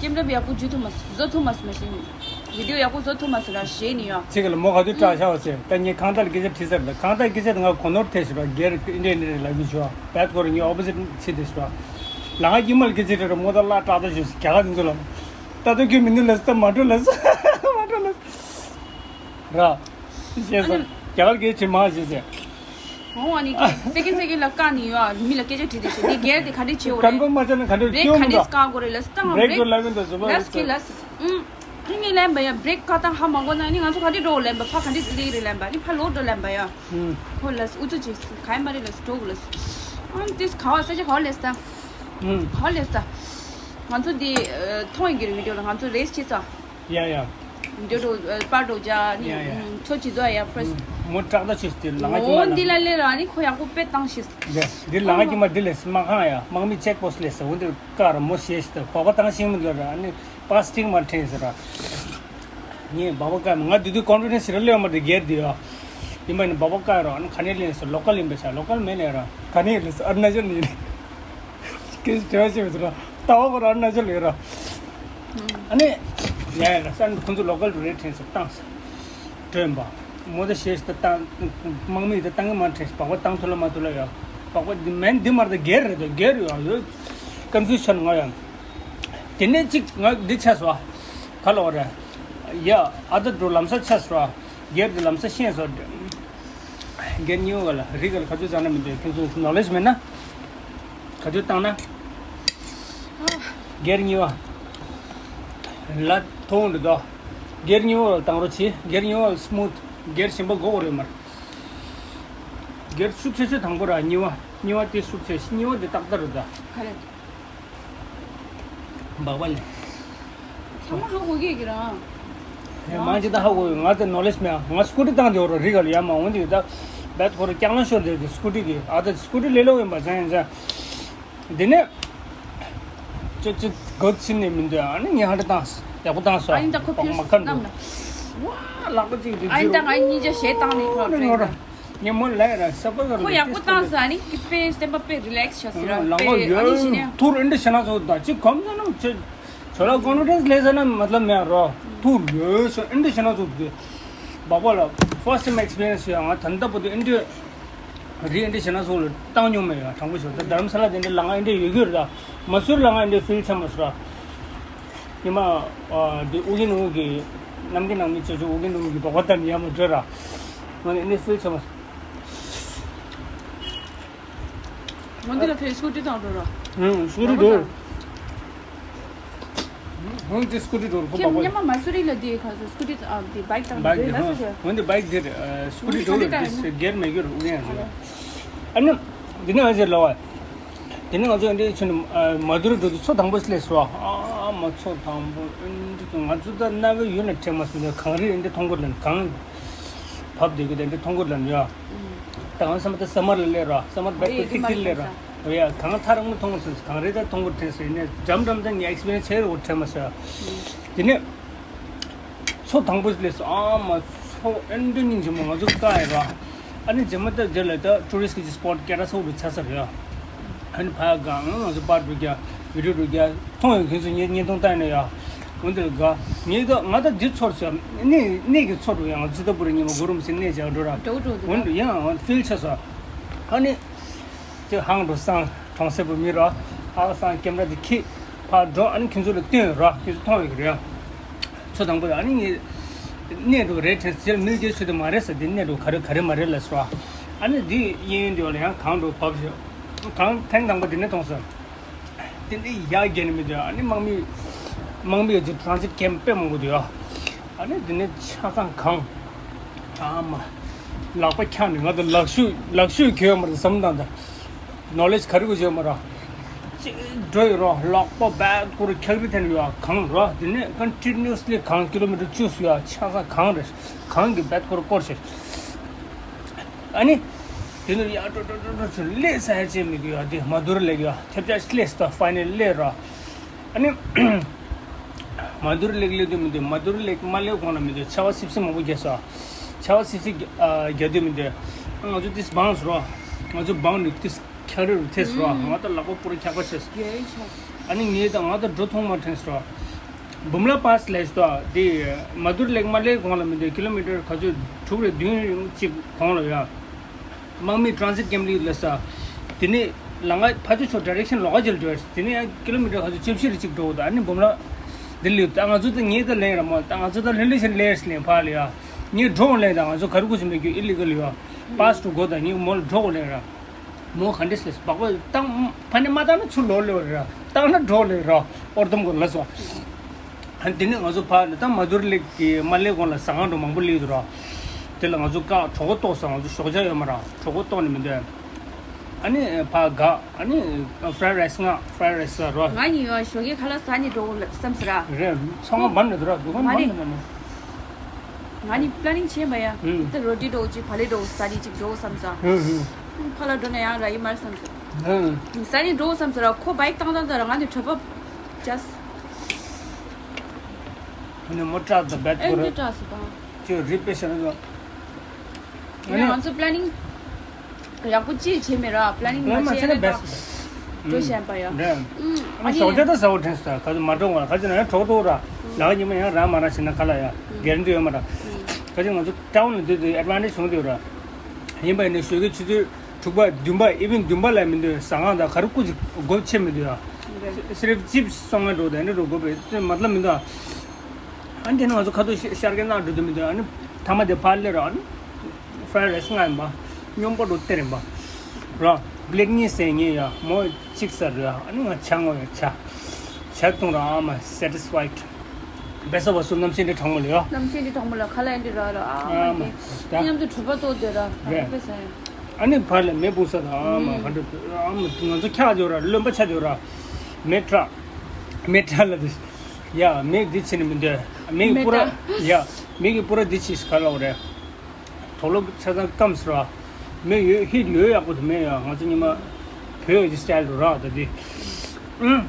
ཀེམ་ར་བི་ཡ་ཀུ་ཇུ་ཐུ་མ་བཟོ་ཐུ་མ་མ་ཤེས་ནི་བི་ཌིའོ་ཡ་ཀུ་བཟོ་ཐུ་མ་ཟེར་ར་ཞེས་ནི་ཡ། ཚིག་ལ་མོ་ག་དུས་སྐྲག་ཤ་བ་ཟེར། ད་ངས་གང་ལྟར་སྐད་ཆ་དྲིས་ཚར་ལ། གང་ལྟར་སྐད་ཆ་དེ་ང་གོ་ནོར་ཐེབས་ཤག་ར། སྒེར་འདྲེ་འདྲེ་ལབ་ཀྱི་ཤོག་བད་ཁོ་ར་ངས་ཨོ་པོ་ཟིཊ་ཕྱི་དེ་ཤོག་ལ་ང་ཀྱི་མལ་སྐད་ཆ་དྲིས་ར་མོ་ད་བླ་སྐྲག་ད་ཞུ་རྒྱ་གར་འདི་ཚོ་ལ། ད་ལྟ་ཁྱོད་མི་འདུག་ལ་ས་མ་འགྲོ་ལ་ས་མ་འགྲོ་ལ་ས་ར། ཤེས་སོང་། རྒྱ་གར་སྐད་ཆ་མང་ཞེས་ཟེར། འོང་བ་ནི་སེ་ཀེན་སེ་ཀེན་ལ་བཀག་ནི་ཡོད། མི་ལ་སྐད་ཆ་དྲིས་དེ་ཤེས་འདི་སྒེར་དེ་ག་འདྲས་བྱེད་འོ་རེད། ཀན་ཕོམ་མ་བྱས་ན་ག་འདྲས་བྲེག་ག་འདྲས་བཀག་དགོས་རེད་ལ་ས་ད་ང་བྲེག་བྲེག་འགྲོ་ལབ་ཡོང་ད་བཟོ་བ་ལ་ས་ཀི་ལ་ས། ཨུམ། ངས་ལན་པ་ཡ་བྲེག་བཀག་སྟངས་ཧ་མ་གོ་ན་ནི་ང་ཚོ་ག་འདྲས་འགྲོ་ལན་པ་ཕ་ག་འདྲས་ལི་རེད་ལན་པ་ནི་ཕ་ལོག་འགྲོ་ལན་པ་ཡ། ཁོ་ལ་ས་ཨུ་ཚུགས་བྱེད་ག་ཡ་མ་རེད་ལ་ས་འགྲོ་དགོས་ལ་ས། ཨང་ཏིས་ག་བ་ས་ཆ་ག་བ་ལས་ས་ད། ག་བ་ལས་ས་ད། ང་ཚོ་འདི་མཐོང་ཡིན་གྱི་རེད་བི་ཌིའོ་ལ་ང་ཚོ་རེས་བྱེད་ས། ཡ་ཡ། འདི་འགྲོ་པར་འགྲོ་བྱ་ནི་ཡ་ཡ། ཚོ་བྱེད་དོ་ཡ་ཕར་སི། མོ་སྐྲག་ད་ཆེ་སྟེ་ལ་ང་ཅི་མ་ལ། འོ་འདི་ལ་ལས་ར་ནི་ཁོ་ཡག་པོ་དཔེ་བཏང་ཤེས། འདི་འདི་ལ་ང་ཅི་མ་འདི་ལས་སི་དམག་ཁང་ཡ་དམག་མི་ཅེག་པོ་སི་ལས་ས་འོ་འདི་ཀ་ར་མོ་ཤེས་ཤེས་ཏེ་བོག་པ་བཏང་ཤེས་མི་འདུག་ར་ནི་པ་སི་ཊིང་མ་ཕྲན་ཟེར་ར། ངས་བོག་པ་ཀ་མ་ང་འདི་དུས་ཀོན་ཕི་ཌེན་སི་ར་ལེ་མ་འདི་སྒེར་འདི་ཡ། ཡིན་པ་ནི་བོག་པ་ཀ་ར་ནི་ག་ནས་ལེན་ས་ལོ་ཀལ་ཡིན་པ་ས་ལོ་ཀལ་མེད་ལས་ར་ག་ནས་ལས་ས་ཨ་རུ་ན་ཅལ་ནས་ལས། སྐད་ཆ་བཤད་མི་ཐུབ་ར། ལྟ་བ་ཁོ་རང་ན་ཆ་ལོས་ར། ཨ་ནི། ཡ་ཡ་ལ་སར་ཁོང་ཚོ་ལོ་ཀལ་རེད་དྲན་སོང་བཏང་སོང་། དྲན་པ། མོ་ད་ཤེས་སུ་བཏང་། དམག་མི་ད་བཏང་གི་མ་དྲན་སོང་། བོག་པ་བཏང་ཐུབ་ལ་མ་ཐུབ་ལ་ཡ། བོག་པ་འདི་མེན་འདི་མར་ད་སྒེར་རེད་ད་སྒེར་ཡོད་ཡོད། ཀོན་ཕིའུ་ཤན་ང་ཡང་། དེ་ནས་གཅིག་ང་འདི་ཆ་སོ། ག་ལ་བ་ར། ཡ་ཨ་ད་འགྲོ་ལམ་ས་ཆ་སོ། སྒེར་འདི་ལམ་ས་ཤེས་སོ། སྒེར་གཉིས་པ་ལ་རིག་ག་ལ་ག་ཚོད་བཟང་ན་མི་འདོད་ཁྱོད་ཚོ་ནོ་ལེ་ཇི་མེད་ན། ག་ཚོད་བཏང་ན། སྒེར་གཉིས་པ། ལ་མཐོང་འདུག་དོ། སྒེར་གཉིས་པ་ལ་བཏང་རོགས་གྱིས། སྒེར་གཉིས་པ་ལ་སི་མུ་ཐི། སྒེར་གཞན་པ་དགོས་རེད་མར། སྒེར་ཤུགས་ཆེ་ཤོས་དང་པོ་ར་གཉིས་པ། གཉིས་པ་དེ་ཤུགས་ཆེ་ཤོས། གཉིས་པ་དེ་ཏག་ཏག་རེད་ད། ག་རེ། སྦག་སྦག་ལས། ཚང་མ་ཧ་གོ་གི་གི་རང་། ཧེ་མ་ཅི་ད་ཧ་གོ་གི། ང་དེ་ནོ་ལེ་ཇི་མེད། ང་སྐུ་ཊི་བཏང་དེ་འོ་ར་རི་ག་ལ་ཡ་མ་འོང་དེ་ད། བད་ཁོ་ར་ཀྱང་ལ་ཤོར་དེ་དེ་སྐུ་ཊི་གི་ཨ་ད་སྐུ་ཊི་ལེ་ལོ་ཡིན་པ་ཟེར་ཡིན་ཟེར། དེ་ནས། ཅི་ཅི་གོ་ཚིན་ནས་མི་འདོད་ཨ་ནི་ངས་ཧ་འདྲ་བཏང་ཡག་པོ་བཏང་སོ། ཨ་ནི་ད་ཁོ་ཕིར་མ་ཁ་འདུག་རྣམས་ལ། ཝ་ལག་པ་ཅིག་དེ་ཨ་ནི་ད་ང་གཉིས་ཆ་ཞེ་བཏང་ནས་ཁོ་ནོ་ནོ་ར། ངས་མོ་ལས་ར་ས་པ་ཟ་ཁོ་ཡག་པོ་བཏང་ས་ཨ་ནི་དཔེ་སེམས་པ་དཔེ་རི་ལེགས་ཤ་སི་ར་ལང་པ་དཔེ་ཨ་ནི་ཞི་ནས། ཡོད་ཐུར་ཨེ་འདྲ་ཞེ་ན་ཚོ་ད་ཅི་གོམ་ས་ནམ་ཅི་ཆོ་ལ་ཀོན་ཕི་ཌེན་སི་ལས་ས་ན་མ་ལབ་མེད་རོ། ཐུར་ཡོད་ཤ་ཨེ་འདྲ་ཞེ་ན་ཚོ་དེ་བག་པ་ལ་ཕར་སི་ཊེམ་ཨེག་སི་པི་རི་ཡན་སི་ཡོད། ང་ད་ལྟ་བར་དུ་ཨེ་འདྲ་རི་ཨེ་འདྲ་ཞེ་ན་ཚོ་ལ་བཏང་མྱོང་མེད་ཡ། དྲང་པོ་ཞུ་ད་དྷ་རམ་ས་ལ་དེ་འདྲ་ལ་ང་ཨེ་འདྲ་ཡོད་རྒྱུ་རེད། ད་མ་སུར་ལ་ང་ཨེ་འདྲ་ཕིལ་ཆ་མ་སོང་ར། ཉི་མ་འདི་ཨུ་གི་ནུ་གི་ནམ་གི་ནང་མི་ཆོ་ཆོ་ཨུ་གི་ནུ་གི་བག་པ་དམ་ཡ་མ་འགྲོ་ར། ང་ནི་ཨེ་འདྲ་ཕིལ་ཆ་མ་སོང་། ང་འདི་ལ་ཁྱོད་སྐུ་ཊི་བཏང་འགྲོ་ར། ཧུམ་སྐུ་ཊི་འགྲོ། ཧོན་དེ་སྐུ་ཊི་འགྲོ་རུ་ཁོ་ཁྱེད་པ་པོ། ཉི་མ་མ་སུ་རི་ལ་དེ་ག་ཚོད་སྐུ་ཊི་ཨ་དེ་བྷའིཀ་དང་བྷའིཀ་དེ་དེ་ལ་ཧོན་སོ་ཞེས། ཧོན་དེ་བྷའིཀ་དེ་སྐུ་ཊི་འགྲོ་རུ་དེ་སྒེར་མེད་རྒྱུ་རུ་ཨུ་ཡང་ཞུ། ཨ་ནི་འདི་ནི་ང་ཚོ་ལོ་བ། དེ་ནི་ང་ཚོ་འདི་ཕྱིན་མ་དུ་རུ་འགྲོ་དུས་མཚོ་དང་པོ་སླེབས་སོ། ཨ་མ་མཚོ་དང་པོ་འདི་ང་ཚོ་ད་གནའ་བོའི་ཡུལ་ནས་དྲན་མ་སོང་། གངས་རི་འདི་མཐོང་གི་ལ་གངས་བབས་བསྡད་གི་དེ་འདི་མཐོང་གི་ལ་ཡ། ད་གང་བསམ་པ་ད་ས་མར་ལ་སླེབས་ར་ས་མར་བེག་པེག་ཏིག་ཏིག་སླེབས་ར། ཡ་གངས་ཐག་རིང་མོ་མཐོང་སོང་། གངས་རི་ད་མཐོང་གི་དྲན་སོང་། ཡིན་ནའི་འགྲམ་འགྲམ་ད་ངའི་ཨེགས་པི་རི་ཡན་སི་ཆེ་རུ་དྲན་མ་སོང་། དེ་ནས། མཚོ་དང་པོ་སླེབས་སོང་། ཨ་མ་མཚོ་ཨེ་འདྲ་སྙིང་རྗེ་མོ། ང་ཚོ་དཀའ་ཡི་ར། ཨ་ནི་རྗེས་མ་ད་དེ་ལ་ད་ཊུ་རི་སི་ཊི་གི་སི་པོ་ཊི་སྐད་གྲགས་ཚ་པོ་རུ་ཆགས་ས་རེད་ཡ། ཨ་ནི་ཕ་གང་ང་ཚོ་པར་འགྲོ་རྒྱ་བི་ཌི་ཡོ་འགྲོ་རྒྱ་མཐོང་ཡོང་། ཁྱེད་ཚོ་ངའི་བརྙན་ཐུང་བལྟས་ན་ཡ། འོན་ཏེ་དགའ་ངས་ད་ང་ད་འདི་ཚོར་སོང་། གནས་གནས་ཀྱི་ཚོར་འགྲོ་ཡ། ང་ཚོ་སི་ཏ་པུ་རི་ཉི་མ་གུ་རུམ་སི་གནས་བྱ་འགྲོ་ར། འགྲོ་འགྲོ་འདུག་འོན་ཏེ་ཡང་ཕིལ་ཆགས་སོང་། ཨ་ནི། དེ་ཧང་འགྲོ་སང་གྲོང་གསེབ་བུ་མི་རོ། ཧང་སང་ཀེམ་ར་དེ་ཁྱི་ཕར་འགྲོ། ཨ་ནི་ཁྱེད་ཚོ་ལ་སྟོན་རོ། ཁྱེད་ཚོ་མཐོང་ཡོད་ཀྱི་རེད། ཚོ་དང་པོ་ཨ་ནི་ངས་གནས་འགྲོ་རེད་དྲན་སོང་། མི་སྒེར་ཆོས་དེ་མ་རེད་ཟེར། དེ་གནས་འགྲོ་ག་རེ་ག་རེ་མ་རེད་ལ་ཟེར་རོ། ཨ་ནི་དེ་གཡས་གཡོན་དེ་བ་ལ་ཡང་གངས་འགྲོ་བབས་ཤོག་གངས་ཐེངས་དང་པོ་དེ་ནས་མཐོང་སོང་། དེ་ནས་ཡར་བརྒལ་ནས་མི་འདུག་ཨ་ནི་དམག་མི་དམག་མི་ཡོད་ཀྱི་ཊ་རན་སི་ཊི་ཀེམ་དཔེ་མང་པོ་འདུག་ཡ། ཨ་ནི་དེ་ནས་ཆ་ཚང་གངས། ཨ་མ། ལག་པ་འཁྱག་ནས་ང་ཚོ་ལག་ཤུབས་ལག་ཤུབས་གྱོན་ཡོད་མ་རེད་བསམ་དང་ད། ནོ་ལེ་ཇི་ག་རེ་གོ་བྱས་མ་ར། ཅིག་འགྲོ་ཡོད་རོ། ལག་པ་རྦད་ཁུར་འཁྱག་རི་འཐེན་ཡོད་ཨ། གངས་རོ། དེ་ནས་ཀོན་ཊི་ནུ་ཨ་སི་ལི་གངས་ཀི་ལོ་མི་ཊར་བཅུ་ཡོད་ཨ། ཆ་ཚང་གངས་རེད། གངས་ཀྱི་རྦད་ཁུར་སྐོར་བྱས། ཨ་ནི། དེ་ནས་ཡར་འགྲོ་འགྲོ་འགྲོ་འགྲོ་ཚུར་སླེབས་ས་ཡ་ཅིག་མི་དགོས་ཡ། དེ་མ་དུ་རུ་ལེག་ཡ་ཐེབས་ཆག་སླེབས་སོང་། ཕའི་ནལ་སླེབས་རོ། ཨ་ནི། མ་དུ་རུ་ལེག་སླེབས་དུས་མི་འདུག་མ་དུ་རུ་ལེག་མ་སླེབས་གོང་ལ་མི་འདུག་ཆར་པ་སིབ་སིབ་མང་པོ་རྒྱག་སོང་། ཆར་པ་སིབ་སིབ་རྒྱག་དུས་མི་འདུག་ང་ཚོ་ཏིས་བང་སོང་རོ། ང་ཚོ་བང་ནས་ཏིས་འཁྱག་རི་རུ་ཐེབས་སོང་རོ། ང་ད་ལག་པ་པུ་ར་འཁྱག་པ་བྱས་སོང་། ཨ་ནི་ངས་ད་ང་ད་འགྲོ་ཐུབ་མ་དྲན་སོང་རོ། འབུམ་ར་པཱ་སི་ལ་སོ་དེ་མ་དུ་རུ་ལེག་མ་སླེབས་གོང་ལ་མི་འདུག་ཀི་ལོ་མི་ཊར་ག་ཚོད་དྲུག་རེ་བདུན་ཅིག་གོང་ལ་ཡ། དམག་མི་ཊ་རན་སི་ཊི་ཀེམ་ལ་སླེབས་སོང་། དེ་ནས་ལམ་ཁ་ཕར་ཚུར་ཕྱོགས་ཌི་རེག་ཤན་ལོགས་ཀ་ཅིག་ལ་འགྲོ་ཡ། དེ་ནས་ཡང་ཀི་ལོ་མི་ཊར་ག་ཚོད་བཅུ་བཞི་རེ་ཅིག་འགྲོ་འདུག་ཨ་ནི་འབུམ་ར་དེ་སླེབས་འདུག་ཨ་ང་ཚོ་ད་ངས་ད་ལེན་ར་མོ། ད་ང་ཚོ་ད་ལེན་ལེ་ཤན་ལེ་ཤན་ལེན་ཕར་ལ་ཡ། ངས་ཌོ་རོན་ལེན། ད་ང་ཚོ་ག་རེ་དགོས་ཀྱི་མེད་རྒྱུ་ཨི་ལི་གལ་ཡ། པཱ་སི་ཊི་དགོས། ད་ངས་མོ་ལ་ཌོ་རོན་ལེན་ར། མོ་ག་འདྲས་ལས་སྦག་པ་བཏང་ཕ་ནས་མ་བཏང་ན་ཚུར་ལོག་ལེ་བ་ར། བཏང་ན་འགྲོ་ལེ་ར། ཨོར་དམ་གོ་ལ་སོ། ཨ་དེ་ནས་ང་ཚོ་ཕ་ནས་ད་མ་དུར་ལེག་གི་མ་སླེབས་གོང་ལ་ཟ་ཁང་འགྲོ་མང་པོ་སླེབས་འདུག་ར། དེ་ལ་ང་ཚོ་བཀག་གྲོད་ཁོག་ལྟོགས་སོང་། ང་ཚོ་ཞོགས་ཇ་ཡོད་མ་ར། གྲོད་ཁོག་ལྟོགས་ནས་མི་འདོད། ཨ་ནི་ཕ་དགའ། ཨ་ནི་ཕ་རའི་རའི་སི་ང་ཕ་རའི་རའི་སི་ཟ་རོ། ང་ཡིན་ཡོད་ཞོགས་ཀས་ཁ་ལག་ཟ་ནས་འགྲོ་དགོས་བསམ་ཟེར་ར། རེད། ཚང་མ་བར་ནས་འདུག་ར། དུ་ཁང་བར་ནས་འདུག་ནས། ང་ནི་པི་ལ་ནིང་བྱས་པ་ཡ། ཧུམ། ད་རོ་ཏི་འགྲོ་ཅིག་བག་ལེབ་འགྲོ་ཟ་ནི་ཅིག་འགྲོ་བསམ་ས། ཧུམ་ཧུམ། ཕ་ལ་འགྲོ་ན་ཡང་ར་ཡི་མར་བསམ་ས། ཧུམ། ཟ་ནི་འགྲོ་བསམ་ས་ར་ཁོ་བའིག་བཏང་བཏང་ད་ར་ང་ནི་གྲོད་པ་ཅས། ཨ་ནི་མོ་ཊ་ད་བེད་ཨེ་ཁོ་ར། འདི་ཏྲ་སི་དང་། ཁྱོད་རི་པེ་ཤ་ན་ད། ཨ་ནི་ང་ཚོ་པི་ལ་ནིང་ཡག་པོ་ཅིག་བྱས་མེད་ར། པི་ལ་ནིང་མ་བྱས་ན་ད་འགྲོ་བཞིན་པ་ཡ། ཨ་ནི་ཞོགས་ཇ་ད་ཟ་བོ་དྲན་སོང་། ག་ཚོད་མ་འགྲོ་བ་ག་ཚོད་ན་ཡང་གྲོགས་ཐོག་ར། ལག་ཉི་མ་ཡང་ར་མ་ར་བྱས་ན་ཁ་ལ་ཡ་གེ་རན་ཊི་ཡོད་མ་ར། ག་ཚོད་ང་ཚོ་ཊའུན་ལ་འདུག་དུས་ཨེ་ཌི་ཝན་ཊེཇ་བྱུང་དུས་ར། ཡིན་པ་ཡིན་ན་ཞོགས་ཀའི་ཆུ་ཚོད་དྲུག་པ་བདུན་པ་ཨི་ཝན་བདུན་པ་ལ་མི་འདུག་ཟ་ཁང་དང་ག་རེ་སྐུ་ཅིག་སྒོ་ཕྱེ་མི་འདུག་ཡ། སི་རིབ་ཅིབ་སི་སོང་ང་འགྲོ་དང་འདྲ་འགྲོ་དགོས་པའི་མ་ལབ་མི་འདུག་ཨ་ནི་དེ་ནི་ང་ཚོ་ཁ་ཐུག་ཤ་ཤར་གི་ནང་འགྲོ་དུ་མི་འདུག་ཨ་ནི་ཐ་མ་དེ་ཕར་སླེབས་ར། ཨ་ནི་ཕ་རའི་རའི་སི་ང་ཡིན་པ། སྨྱོན་པ་འགྲོ་སྟེར་ཡིན་པ། ར། བི་ལེག་གཉིས་ཟས་ངས་ཡ། མོ་གཅིག་ཟ་རེད། ཨ་ནི་ང་ཇ་ངོ་ཡ་ཇ། ཇ་བཏུང་ར་ཨ་མ་སེ་ཊི་སི་ཕའིཌ། བེ་སོ་བ་སུ་གནམ་གཤིས་འདི་གྲང་མོ་ལ་ཡ། གནམ་གཤིས་འདི་གྲང་མོ་ལ་ཁ་ལག་འདི་ར་ར་ཨ་མ། ད་མཉམ་དུ་གྲོད་པ་ལྟོགས་སྡོད་ར་ཨ་རེད། དཔེ་ཟ་ཡ། ཨ་ནི་ཕར་ལ་མེ་སྤུངས་ས་དང་ཨ་མ་ག་འདྲ་ཨ་མ་ང་ཚོ་འཁྱག་འགྲོ་ར། རློན་པ་ཆགས་འགྲོ་ར། མེ་ཁྲག་མེ་ཁྲག་ལ་དེ། ཡ་མེ་འདི་ཕྱིན་ནི་མི་འདོད། མེ་གི་མེ་སྤུ་ར་ཁྲག་ཡ་མེ་གི་སྤུ་ར་འདི་ཕྱིས་ག་ལ་འོ་རེད། དོག་ལོ་ཆ་ཚང་སྐམ་སོང་ར། མེ་ཡོད་ཧིད་ཡོད་ཡག་པོ་དུ་མེ་ཡ། ང་ཚོ་ཉི་མ་བོད་ཀྱི་སི་ཊལ་རུ་ར་ད་དེ། ཨུམ།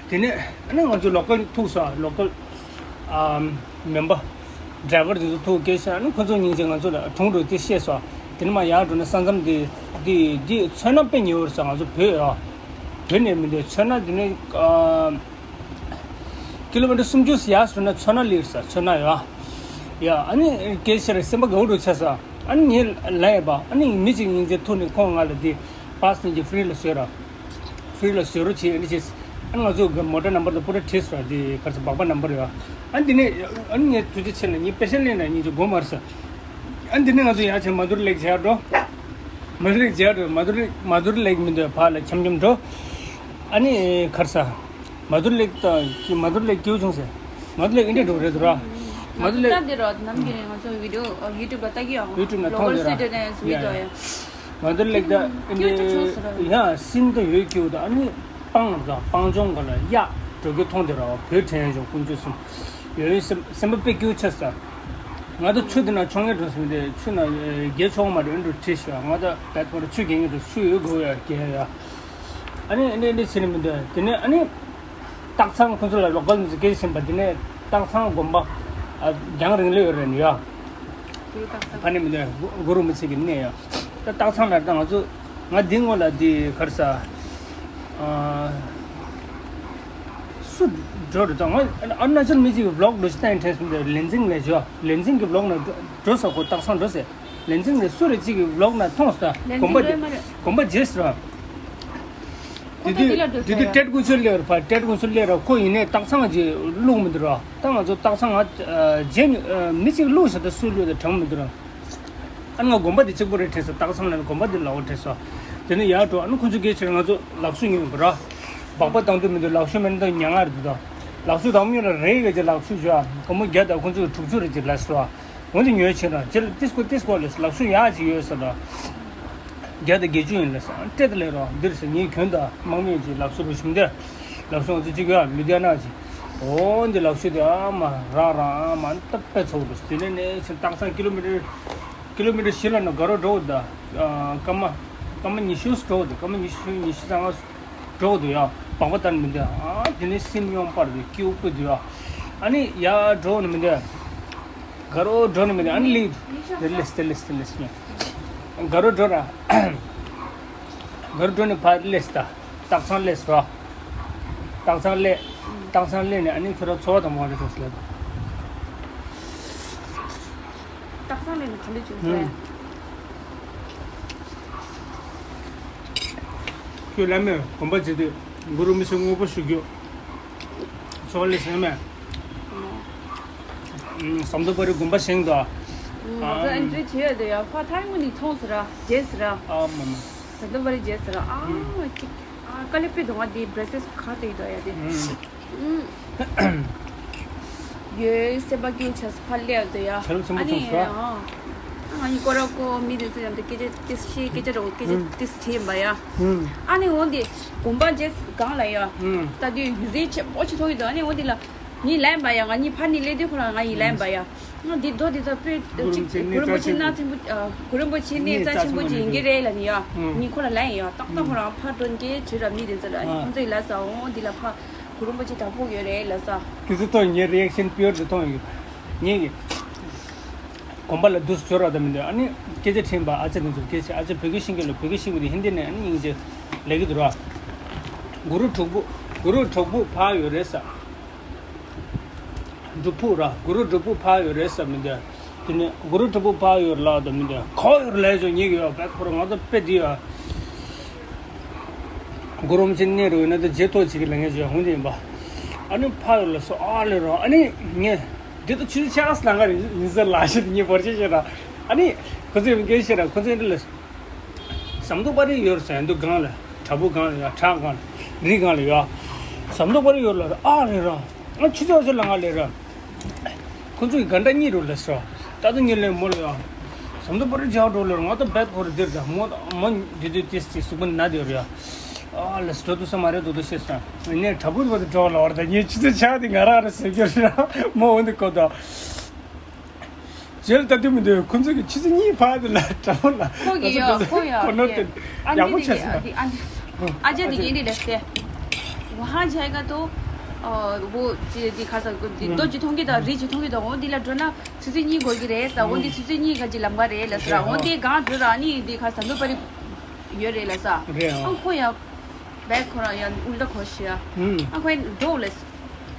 དེ་ནས་ཨ་ནི་ང་ཚོ་ལོ་ཀལ་ཐུག་སོང་། ལོ་ཀལ་ཨམ་མེམ་བར་ཌ་རའི་ཝར་དེ་ཚོ་ཐུག་སྐད་ཆ་ཨ་ནི་ཁོ་ཚོ་སྙིང་རྗེ། ང་ཚོ་ལ་གྲོང་རུ་དེ་བཤད་སོང་། དེ་ནས་མ་ཡར་འགྲོ་ན་ས་མཚམས་དེ་དེ་དེ་མཚོན་ན་དཔེ་ཉེ་བོ་རེད་ས། ང་ཚོ་བོད་ཡ་བོད་ནས་མི་འདོད་མཚོན་ན་དེ་ནས་ཨམ། ཀི་ལོ་མི་ཊར་སུམ་ཅུ་ཡར་སོང་ན་མཚོན་ན་སླེབས་ས། མཚོན་ན་ཡ། ཡ་ཨ་ནི་སྐད་ཆ་རེ་སེམས་པ་དགའ་བོ་འགྲོ་ཆ་ས། ཨ་ནི་ངས་ལན་ཡོད་པ། ཨ་ནི་མི་གཅིག་སྙིང་རྗེ་ཐུག་ནས་ཁོང་ང་ལ་དེ་པཱ་སི་ནི་གི་ཧྥི་རི་ལ་བཟོས་ར། ཧྥི་རི་ལ་བཟོས་རོགས་བྱེད་ཨ་ནི་བྱས། ཨ་ནི་ང་ཚོ་གི་མོ་ཊ་ནམ་བར་དང་པུ་ར་བྲིས་སོང་ར། དེ་ག་རེ་ཟེར་སྦག་སྦག་ནམ་བར་ཡོད། ཨ་ནི་དེ་ནས་ཨ་ནི་ངས་ཐུགས་རྗེ་ཆེ་ལ་ངས་པེ་ཤན་ལེན་ན་སྙིང་རྗེ་དགོས་མ་རེད་ས། ཨ་ནི་དེ་ནས་ང་ཚོ་ཡར་བྱས་མ་དུར་ལེག་བྱས་འགྲོ། མ་དུར་ལེག་བྱས་འགྲོ། མ་དུར་མ་དུར་ལེག་མི་འདོད་ཕར་ལ་འཁྱམ་འཁྱམ་འགྲོ། ཨ་ནི་ག་རེ་ཟེར། མ་དུར་ལེགས་དང་མ་དུར་ལེགས་སྐྱིད་པོ་བྱུང་ཟེར། མ་དུར་ལེགས་ཨིན་ཌི་ཡ་འགྲོ་རེད་འདུག་ར། མ་དུར་ལེགས་ད་འདི་རོ་ནམ་རྒྱུན་ནས་ང་ཚོ་བི་ཌི་ཡོ་ཡུ་ཊུབ་ལ་ལྟ་གི་ཡོད། ཡུ་ཊུབ་ལ་མཐོང་ལོ་གར་སི་ཊི་ནས་བི་ཌི་ཡོ་ཡ། མ་དུར་ལེགས་ད་ཨིན་ཌི་ཡ་ཡ་སིན་ད་ཡོད་སྐྱིད་པོ་དང་ཨ་ནི་སྤང་དང་སྤང་ལྗོངས་ག་ལ་ཡ་འགྲོ་རྒྱུ་མཐོང་དེ་ར་བོད་དྲན་ཡོང་ཀུན་སྤྱོད་གསུམ་ཡོད་སེམས་པ་དཔེ་སྐྱིད་པོ་ཆགས་ས། ང་ད་ཆུ་དེ་ན་མཆོང་ངེས་འགྲོ་སོང་དེ་ཆུ་ན་རྒྱལ་ཆོག་མ་རེད་འགྲོ་ཁྲིད་ཤག་ང་ད་བད་པར་ཆུ་རྒྱལ་ངེས་འགྲོ་ཆུ་ཡོད་དགོས་ཡ་རྒྱལ་ཡ། ཨ་ནི་ཨ་ནི་ཨ་ནི་ཟེར་ནི་མི་འདུག་དེ་ནས་ཨ་ནི་སྟག་ཚང་ཁོང་ཚོ་ལ་ལོ་ཀལ་མི་ཚོ་སྐད་ཆ་བཤད་པ་དེ་ནས་སྟག་ཚང་དགོན་པ་རྒྱང་རིང་ལོས་ཡོད་རེད་ནི་ཡ། ཕ་ནི་མི་འདུག་གུ་རུ་མི་ཚེ་གི་གནས་ཡ། ད་སྟག་ཚང་ལ་ད་ང་ཚོ་ང་འདི་ངོ་ལ་འདི་གར་ས་སུ་འགྲོ་རེད་ད་ང་ཨ་ན་ཅལ་མི་ཚེ་གི་བི་ལོག་འགྲོ་ཞིག་ད་ཡིན་དྲན་སོང་དེ་ལན་ཚིང་ལས་བྱོ་ལན་ཚིང་གི་བི་ལོག་ན་འགྲོ་ས་གོ་སྟག་ཚང་འགྲོ་ཟེར། ལན་ཚིང་ནས་སུ་རེ་གཅིག་གི་ལོག་ན་མཐོང་སོང་། ལན་དགོན་པ་ཚིང་དེ་ལོས་མ་རེད། དགོན་པ་རྗེས་སུ་ར། ཁོ་དེ་ད་དེ་ལ་འགྲོ་དེ་ས་དུས་ཡ། ཏྲེད་ཀུང་སུ་ལེར་ཕར་ཏྲེད་ཀུང་སུ་ལེར་ར་ཁོ་ཡིན་ནས་སྟག་ཚང་གི་ལུག་མི་འདུག་ར། ད་ང་ཚོ་སྟག་ཚང་ང་རྗེས་ནས་མི་གཅིག་ལུག་ས་ད་སུ་ལུག་ད་དྲང་མི་འདུག་ར། ཨ་ང་དགོན་པ་དེ་གཅིག་པོ་རེད་དྲན་སོང་སྟག་ཚང་ལ་དགོན་པ་དེ་ལོག་དྲན་སོང་། དེ་ནས་ཡར་འགྲོ་ཨ་ནི་ཁོ་ཚོ་སྐད་ཆ་ང་ཚོ་ལག་ཤུ་ཉོས་པ་ར། སྦག་པ་བཏང་དུས་མི་འདུག་ལག་ཤུ་མེད་ན་ད་ཉང་ང་རེད་འདུག་ད། ལག་ཤུ་དང་མོ་ཉོས་ལ་རེ་གི་ཅིག་ལག་ཤུ་བྱོས་ཨ་ཁོ་མོ་བརྒྱ་དང་ཁོ་ཚོ་གི་དྲུག་ཅུ་རེ་ཅིག་ལ་སོ་ཨ། འོན་ཏེ་ཉོས་ཕྱིན་ར་ཇེ་ལ་ཏིས་ཀོ་ཏིས་ཀོ་ལས་ལག་ཤུ་ཡག་ཅིག་ཡོད་ཟེར་ལ། བརྒྱ་དང་བརྒྱད་ཅུ་ཡིན་ལ་ཟེར་སྤྲད་དེ་ལས་རོགས་འདིར་ཟེར་ངས་གྱོན་དང་དམག་མིའི་ཅིག་ལག་ཤུ་རུ་ཞིམ་དེ། ལག་ཤུ་ང་ཚོ་གཅིག་ཡོད་ལུ་དེ་ན་ཅིག་འོ་འདི་ལག་ཤུ་དེ་ཨ་མ་རག་ར་ཨ་མ་ད་དཔེ་ཚོགས་འདུག་དེ་ནས་ནས་ཟེར་སྟག་ཚང་ཀི་ལོ་མི་ཊར་ཀི་ལོ་མི་ཊར་བཞི་ལ་ན་དགའ་རོགས་འགྲོ་ད། སྐར་མ་སྐར་མ་ཉི་ཤུ་འགྲོ་ད་སྐར་མ་ཉི་ཤུ་ཉི་ཤུ་རྩ་ལྔ། འགྲོ་འདུག་ཡ། སྦག་པ་བཏང་མི་འདུག་ཨ་དེ་ནས་སེམས་སྙོམས་པར་འདུག་སྐྱིད་པོ་འདུག་ཡ། ཨ་ནི་ཡ་འགྲོ་ནི་མི་འདུག་དགའ་རོགས་འགྲོ་ནི་མི་འདུག་ཨ་ནི་ལིབ། དེ་ལེས་དེ་ལེས་དེ་ལེས་ཉོ། དགའ་རོགས་འགྲོ་ར། དགའ་རོགས་འགྲོ་ནི་ཕར་ལེས་ད། སྟག་ཚང་ལེས་ར། སྟག་ཚང་ལེ། སྟག་ཚང་ལེ་ནས་ཨ་ནི་ཁྱོད་ར་འཚོ་བ་དང་མ་རེད་ཟེར་ལེ། སྟག་ཚང་ལེ་ནས་ག་འདྲ་བྱུང་ཟེར། ཨུམ། ཁྱོད་བླ་མས་དགོངས་པ་བྱེད་དུས་གུ་རུ་མི་ཚེ་དངོས་པོ་ཞུ་རྒྱུ། ཚོགས་ལས་ཟེར་མས། ཟམ་གདོང་པ་རི་དགོན་པ་བཞེངས་དོ། ང་ཚོ་ཨེན་ཊི་རི་བྱེད་ཡོད་དོ་ཡ་ཕ་ཐང་མོ་ནི་མཐོང་ཟེར་ར་རྗེས་ཟེར་ར། ཨ་མ་མ། ཟམ་གདོང་པ་རི་རྗེས་ཟེར་ར་ཨ་མ་ཅིག་ཨ་དཀའ་ལས་པའི་དོ་ང་དེ་བྲེ་སེས་ག་དེ་ཡི་དོ་ཡ་དེ། ཡོའི་སེམས་པ་སྐྱིད་ཆགས་ཕར་སླེབས་དུ་ཡ། ཁྱེད་རང་ཚོ་ཨ་ནི་མཚམས་སུ། ཨ་ང་གཉིས་ཀོ་ར་ཀོ་མི་དེ་ཚོ་ཡང་དུ་སྐད་ཆ་ཏིས་ཤེས་སྐད་ཆ་རོ་སྐད་ཆ་ཨུམ། ཏིས་དྲིས་པ་ཡ། ཨུམ། ཨ་ནི་འོ་འདི་དགོན་པ་རྗེས་སྒང་ལ་ཡ། ཨུམ། ད་དུས་ཡུལ་རིས་ཆེན་པོ་ཆེ་ཐོག་ཡོད་དོ་ཨ་ནི་འོ་འདི་ལ་ངའི་ལན་པ་ཡ་ང་གཉིས་ཕར་ནི་སླེབས་དུས་ཁོ་རང་ང་ཡི་ལན་པ་ཡ། ང་འདི་རྡོ་འདི་ད་དཔེ་གཅིག་གུ་རུ་རིན་པོ་ཆེ་གནས་རྩ་ཆེན་པོ། གུ་རུ་རིན་པོ་ཆེ་གནས་རྩ་ཆེན་པོ་ཅིག་ཡིན་གྱི་རེད་ལ་ནི་ཡ། ངས་ཁོ་ལ་ལན་ཡ་ཏག་ཏག་ཁོ་རང་ཕར་འགྲོ་མཁན་བྱོས་ར་མི་དེ་ཚོ་ལ་ཁོང་ཚོ་ཡི་ལ་ས་འོང་འདི་ལ་ཕ་གུ་རུ་རིན་པོ་ཆེ་དྲག་པོ་ཡོད་རེད་ལ་ས། དེ་ཚོ་ཐོག་ངའི་རི་ཨེག་ཤན་པིའུར་དུ་གཏོང་ཡོད། ངས་ཀྱི་དགོན་པ་ལ་འདུག་སེ་འབྱོར་བ་དང་མི་འདུག་ཨ་ནི་སྐད་ཆ་དྲིས་པ་ཨ་ཅག་དེ་ཚོར་སྐད་ཆ་ཨ་ཅག་བོད་སྐད་ཤེས་མཁན་ལ་བོད་སྐད་ཤེས་མི་འདུག་ཧིན་དི་ནས་ཨ་ནི་སྙིང་རྗེ་ལབ་ཀྱི་འདུག་ར། གུ་རུ་གྲོགས་པོ་གུ་རུ་གྲོགས་པོ་ཕར་ཡོད་རེད་ས། སྒྲུབ་ཕུག་ར་གུ་རུ་སྒྲུབ་ཕུག་ཕར་ཡོད་རེད་ས་མི་འདུག་དེ་ནས་གུ་རུ་སྒྲུབ་ཕུག་ཕར་ཡོད་ལ་དང་མི་འདུག་ཁོ་ཡོད་ལས་བྱུང་ཉེ་གི་ཡོད་པས་ཁོ་རང་ང་ཚོ་དཔེ་འདི་ཡོད། གུ་རུ་རིན་པོ་ཆེ་གནས་རུ་ཡོད་ན་ད་རྗེས་ཐོག་ཅིག་གི་ལ་ངས་བརྗོད་འོང་དེ་ཡིན་པ། ཨ་ནི་ཕར་ཡོད་ལ་སོ་ཨ་ལས་རོ་ཨ་ནི་ངས་འདི་ད་ཆུ་ཚོད་ཆགས་ལ་ང་རེ་ཡིན་ཟེར་ལ་ཞེས་ངས་བོར་ཆེ་ཤེས་ར། ཨ་ནི་ཁོ་ཚོས་མི་འགན་ཤེས་ར་ཁོ་ཚོས་འདི་ལ། ཟམ་གདོང་པ་རི་ཡོད་ཟེར་འདུག་སྒང་ལ་བྲག་ཕུག་སྒང་ལ་ཡོད་བྲག་སྒང་ལ་རི་སྒང་ལ་ཡོད། ཟམ་གདོང་པ་རི་ཡོད་ལ་ཨ་རེད་ར། ང་ཆུ་ཚོད་ཚོད་ལ་ང་ལས་ར། ཁོ་ཚོས་ག་འདྲ་གཉིས་རུ་ལ་ཟེར། ད་ལྟ་ཉིན་ལས་མོ་ལ་ཡོད། ཟམ་གདོང་པ་རི་རྒྱག་འགྲོ་ལ་ང་ད་བད་ཁོ་རི་འདིར་ད་མོ་མོ་འདི་དུས་ཏིས་ཏིས་སུག་པ་ན་དེ་རེད། ཨ་ལ་སི་འགྲོ་དུ་ས་མ་རེད་དོ་དོ་ཤེས་སོང་། ངས་བྲག་ཕུག་དུ་བ་དུ་འགྲོ་ལ་བར་ད་ངས་ཆུ་ཚོད་ཆགས་དེ་ང་རང་རེད་ཟེར་རྒྱུ་རེད་ར་མོ་འོན་དུ་ཁོ་ད། རྗེས་ལ་ལྟ་དུས་མི་འདུག་ཁོ་ཚོ་གི་ཆུ་ཚོད་གཉིས་ཕར་དེ་ལ་དྲ་བ་ལ་ཁོ་གི་ཡོད་ཁོ་ཡོད་ཁོ་ནོར་ཏེ་ཨ་ཡག་པོ་ཆགས་སོང་། ཨ་ཅག་དེ་ཡིན་དེ་ལས་ཏེ། ཝ་ཧང་ཇའི་ག་ཏོ། ཝོ་ཅི་དེ་ཁ་ས་གོ་དེ་རྡོ་ཅི་མཐོང་གི་དང་རི་ཅི་མཐོང་གི་དང་འོ་དེ་ལ་འགྲོ་ན་ཆུ་ཚོད་གཉིས་འགོར་གི་རེད་ས། འོ་དེ་ཆུ་ཚོད་གཉིས་ག་ཅི་ལམ་ཁ་རེད་ལ་ས། འོ་དེ་གང་འགྲོ་ར་ནི་དེ་ཁ་ས་འདུག་པ་རི་ཡོད་རེད་ལ་ས། རེད་ཨ། ཨ་ཁོ་ཡ། བས་ཁོ་རང་ཡང་ཨུལ་ཏ་གོ་ཤི་ཡ། ཧུམ། ཨ་ཁོ་ཡང་འགྲོ་ལེ།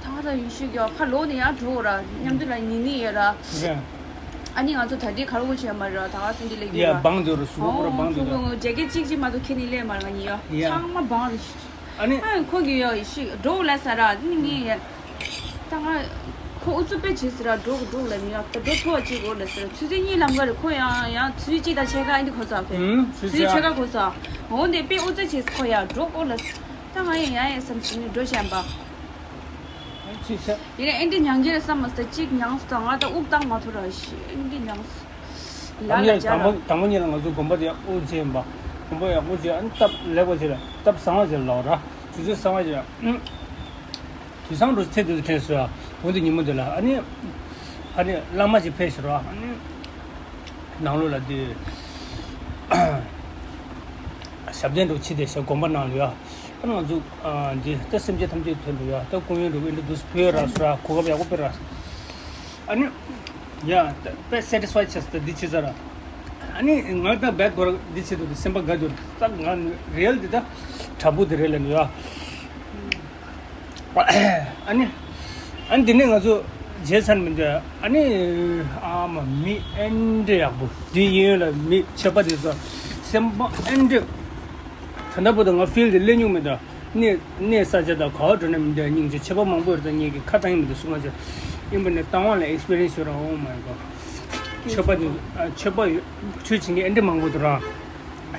ད་ང་ད་ཡུལ་ཤུལ་གྱི་ཕ་ལོག་ནས་ཡང་འགྲོ་ར་མཉམ་དུ་ལ་ཉིན་ནི་ཡོད་ར། རེད། ཨ་ནི་ང་ཚོ་ད་ལྟའི་ག་རེ་གོ་བྱས་མ་ར་ད་ག་སེང་གེ་ལེགས་ཡ་ར། སྦང་འདུག་ར་སུ་གོ་ར་སྦང་འདུག་ར། ཇེ་ཀེ་གཅིག་གཅིག་མ་གཏོགས་ཁྱེར་ནི་ལས་མ་ར་ང་ཡ། ཡ། ཚང་མ་སྦང་རེད། ཨ་ནི། ཨ་ཁོ་གི་ཡ་ཡུལ་ཤུལ་འགྲོ་ལེ་ས་ར་ནི་ངས་ཡ། ད་ང་ཁོ་ཨུ་ཚུགས་དཔེ་བྱེད་ཟེར་ར་འགྲོ་གི་འགྲོ་ལ་ནི་ཡ་ད་འགྲོ་ཐུ་བ་བྱེད་དགོས་ལ་ཟེར་ཆུ་ཚོད་གཉིས་ལམ་ཁ་རེད་ཁོ་ཡང་ཡང་ཆུ་ཚོད་གཅིག་དང་ཕྱེད་ཀ་ཨ་འདི་ཁོ་ཚོ་ཨ་ཕེ། ཨུམ་ཆུ་ཚོད་ཕྱེད་ཀ་ཁོ་ཚོ་ཨ། འོ་འདི་དཔེ་ཨུ་ཚུགས་བྱེད་ཁོ་ཡ་འགྲོ་དགོས་ལ་ཟེར། ད་ང་ཡང་ཡང་ཡང་བསམ་ཟིན་ནི་འགྲོ་བྱས་པ། ཡིན་ནའི་ཨེ་འདྲ་མྱང་གི་རེད་བསམ་མ་སོང་། གཅིག་མྱངས་སོང་། ད་ང་ད་དབུགས་བཏང་མ་ཐུབ་ར། ཤི། ཨེ་འདྲ་མྱངས་སོང་། ལ་ལ་ལ་ལ་ལ། དང་པོ་དང་པོ་ཉིད་ལ་ང་ཚོ་དགོན་པ་དེ་ཡག་པོ་བྱས་ཡིན་པ། དགོན་པ་ཡག་པོ་བྱས། ཨ་ནི་སྟབས་ལེགས་པ་བྱས་ལ་སྟབས་བཟང་བ་བྱས་ལ་ལོག་ར། དུས་ཚོད་བཟང་བ་བྱས། ཨུམ། དུས་བཟང་རུ་ཚེ་འདི་ཚོ་ཕེབས་སོང་ཡ། འོ་འདི་ཉིན་མོ་འདི་ལ་ཨ་ནི། ཨ་ནི་བླ་མ་ཞིག་ཕེབས་ཤག་ར། ཨ་ནི། ནང་ལོགས་ལ་འདི། ཞབས་བརྟན་འགྲོ་ཕྱི་དེ་ཞབས་དགོན་པ་ནང་ལ་ཡ། ཨ་ང་ཚོ་ཨ་འདི་ད་སེམས་ཅན་ཐམས་ཅད་དོན་དུ་ཡ། ད་སྐུ་ཡོན་འགྲོ་གི་འདི་འདུག་ཕུལ་ར་སོ་ར། གོ་སྐབས་ཡག་པོ་སྤེལ་ར། ཨ་ནི། ཡ་ད་དཔེ་སེ་ཊི་སི་ཕའི་ཆགས་ད་འདི་བྱེད་ས་ར། ཨ་ནི་ང་ད་བེད་གོ་ར་འདི་བྱེད་དུ་འདི་སེམས་པ་དགའ་འགྱུར། ད་ང་རེལ་འདི་ད་དྲག་པོ་འདི་རེད་ལབ་ནི་ཡ། ཨ་ནི། ཨ་ནི་དེ་ནས་ང་ཚོ་རྗེས་ཚར་མི་འདུག་ཨ་ནི། ཨ་མ་མི་ཨེ་འདྲ་ཡག་པོ་འདི་ཡིན་ལ། མི་ཆད་པ་དེ་ཚོ་སེམས་པ་ཨེ་འདྲ། ད་ལྟ་བར་དུ་ང་ཕིལ་དེ་སླེབས་མྱོང་མེད་ད། གནས་གནས་ས་ཆ་དང་ག་བ་འགྲོ་ནས་མི་འདུག་སྙིང་རྗེ་ཆད་པ་མང་པོ་ཡོད་ད། ངེད་ཀྱི་ཁ་བཏང་ཡིན་མི་འདུག་གསུང་བ་ཆེ། ཡིན་པ་ནས་བཏང་བ་ལ་ཨེག་སི་པི་རི་ཡན་སི་ཡོད་ར། Oh my God། ཆད་པ་དེ་ཨ་ཆད་པ་ཡོད། ཆོས་བྱེད་མཁན་ཨེ་འདྲ་མང་པོ་འདུག་ར།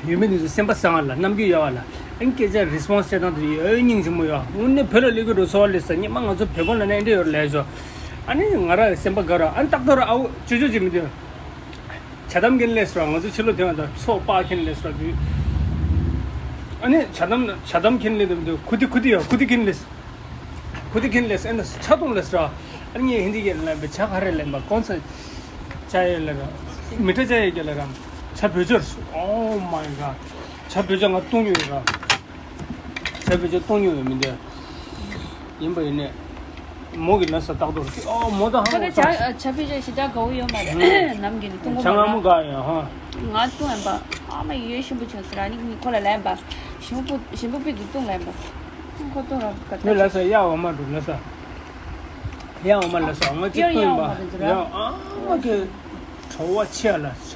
ཡུལ་མི་འདི་ཚོ་སེམས་པ་བཟང་བ་ལ། རྣམ་འགྱུར་ཡག་པ་ལ། ཨ་ནི་སྐད་ཆ་རི་སི་པོན་སི་སྤྲད་སྟངས་དེ་ཡོད་སྙིང་རྗེ་མོ་ཡོད། དངོས་གནས་བོད་ལ་སླེབས་ཀྱི་འགྲོ་ཚོར་བ་སླེབས་ས། སྔོན་མ་ང་ཚོ་བོད་པ་ལབ་ན་ཨེ་འདྲ་ཡོད་རེད་ལབ་ཤག་ཨ་ནི་ང་རང་སེམས་པ་དགའ་ར། ཨ་ནི་ཏག་ཏག་ར། ཨའུ་ཅོ་ཅོ་ཅིག་མི་འདུག་ཇ་དམ་མཁན་སླེབས་སོང་། ང་ཚོ་ཕྱི་ལོགས་དེ་བ་དང་ཚོགས་པ་མཁན་སླེབས་སོང་དུས། ཨ་ནི་ཇ་དམ་ཇ་དམ་མཁན་སླེབས་དུས་ཁུ་ཏི་ཁུ་ཏི་ཡོད། ཁུ་ཏི་མཁན་སླེབས། ཁུ་ཏི་མཁན་ལས་ཨེ་ན་ཆ་གཏོང་ལས་ར། ཨ་ནི་ངས་ཧིན་དི་སྐད་ལ་ལབ་པའི་ཇ་ག་རེ་ལབ་པ། ཀོན་སི་ཇ་ཡེ་ལབ་ར། མི་ཏྲ་ཇ་ཡེ་སྐད་ལབ་ར། ཇ་བོད་ཇ་རེད། Oh my God། ཇ་བོད་ཇ་ང་བཏུང་མྱོང་ཡོད་ར། ཇ་བོད་ཇ་བཏུང་མྱོང་ཡོད་མི་འདུག་ཡིན་པ་ཡིན་ནས། མོ་གི་ལབ་ས་ཏག་ཏག་རེད། ཨོ་མོ་ད་ཧ་ཁོ་ནི་ཇ་ཇ་བོད་ཇ་ཞེ་དྲག་དགའ་བོ་ཡོད་མ་རེད། ནམ་རྒྱུན་ནས་བཏུང་གོ་ཇ་མ་ང་ར། མོ་དགའ་ཡོད་ཧ། ང་བཏུང་ཡིན་པ། ཨ་མ་ཡོད་ཞིམ་པོ་བྱུང་ཟེར། ཨ་ནི་ཁོ་ལ་ལབ་ཡིན་པ། ཞིམ་པོ་ཞིམ་པོ་ཕུད་དུ་བཏུང་ལབ་ཡིན་པ། ཁོ་ཏོ་ར་ག་ནི་ལ་ས་ཡ་འོ་མ་འགྲོ་ལ་ས། ཡ་འོ་མ་ལ་ས་འོ་མ་གཅིག་ཡ་ཡ་འོ་མ་བཏུང་ཡིན་པ། རེད་འདུག་ཡ་ར། ཨ་མ་གི་བྲོ་བ་ཆེ་ལ་ཆ།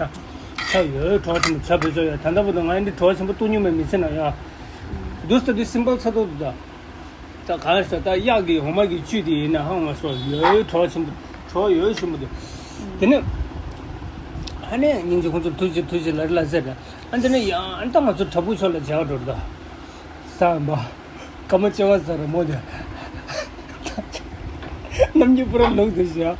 ཆ་ཡོད་བྲོ་བ་ཆེན་པོ་ཆ་བོད་ཆ་ཡོད། ད་ལྟ་བུ་དུ་ང་ཡི་འདི་བྲོ་བ་ཆེན་པོ་བཏུང་མྱོང་མེད་མི་ཚེ་ན་ཡ། འདུག་ས་འདི་སིམ་པལ་ཚ་ཏོག་འདུག་ད། ད་ག་ལ་ས་ད་གཡག་གི་འོ་མ་གི་བཅུད་དེ་ཡིན་ན་ཧང་མ་སོ་ཡོད་བྲོ་བ་ཆེན་པོ་བྲོ་བ་ཡོད་ཆེན་པོ་འདུག་དེ་ནས། ཨ་ནི་སྙིང་རྗེ་ཁོང་ཚོ་ཐུགས་རྗེ་ཐུགས་རྗེ་ལ་རེ་ལ་ཟེར། ཨ་འདི་ནས་ཡང་ཨ་ད་ང་ཚོ་དྲ་འབུ་ཕྱོགས་ལ་བྱ་བ་འགྲོ་ར་ད། ས་མ། སྐར་མ་བཅོ་ལྔ་ཟེར་ར་མོ་དེ། རྣམ་འགྱུར་པུ་ར་ལུག་དེ་བཞག་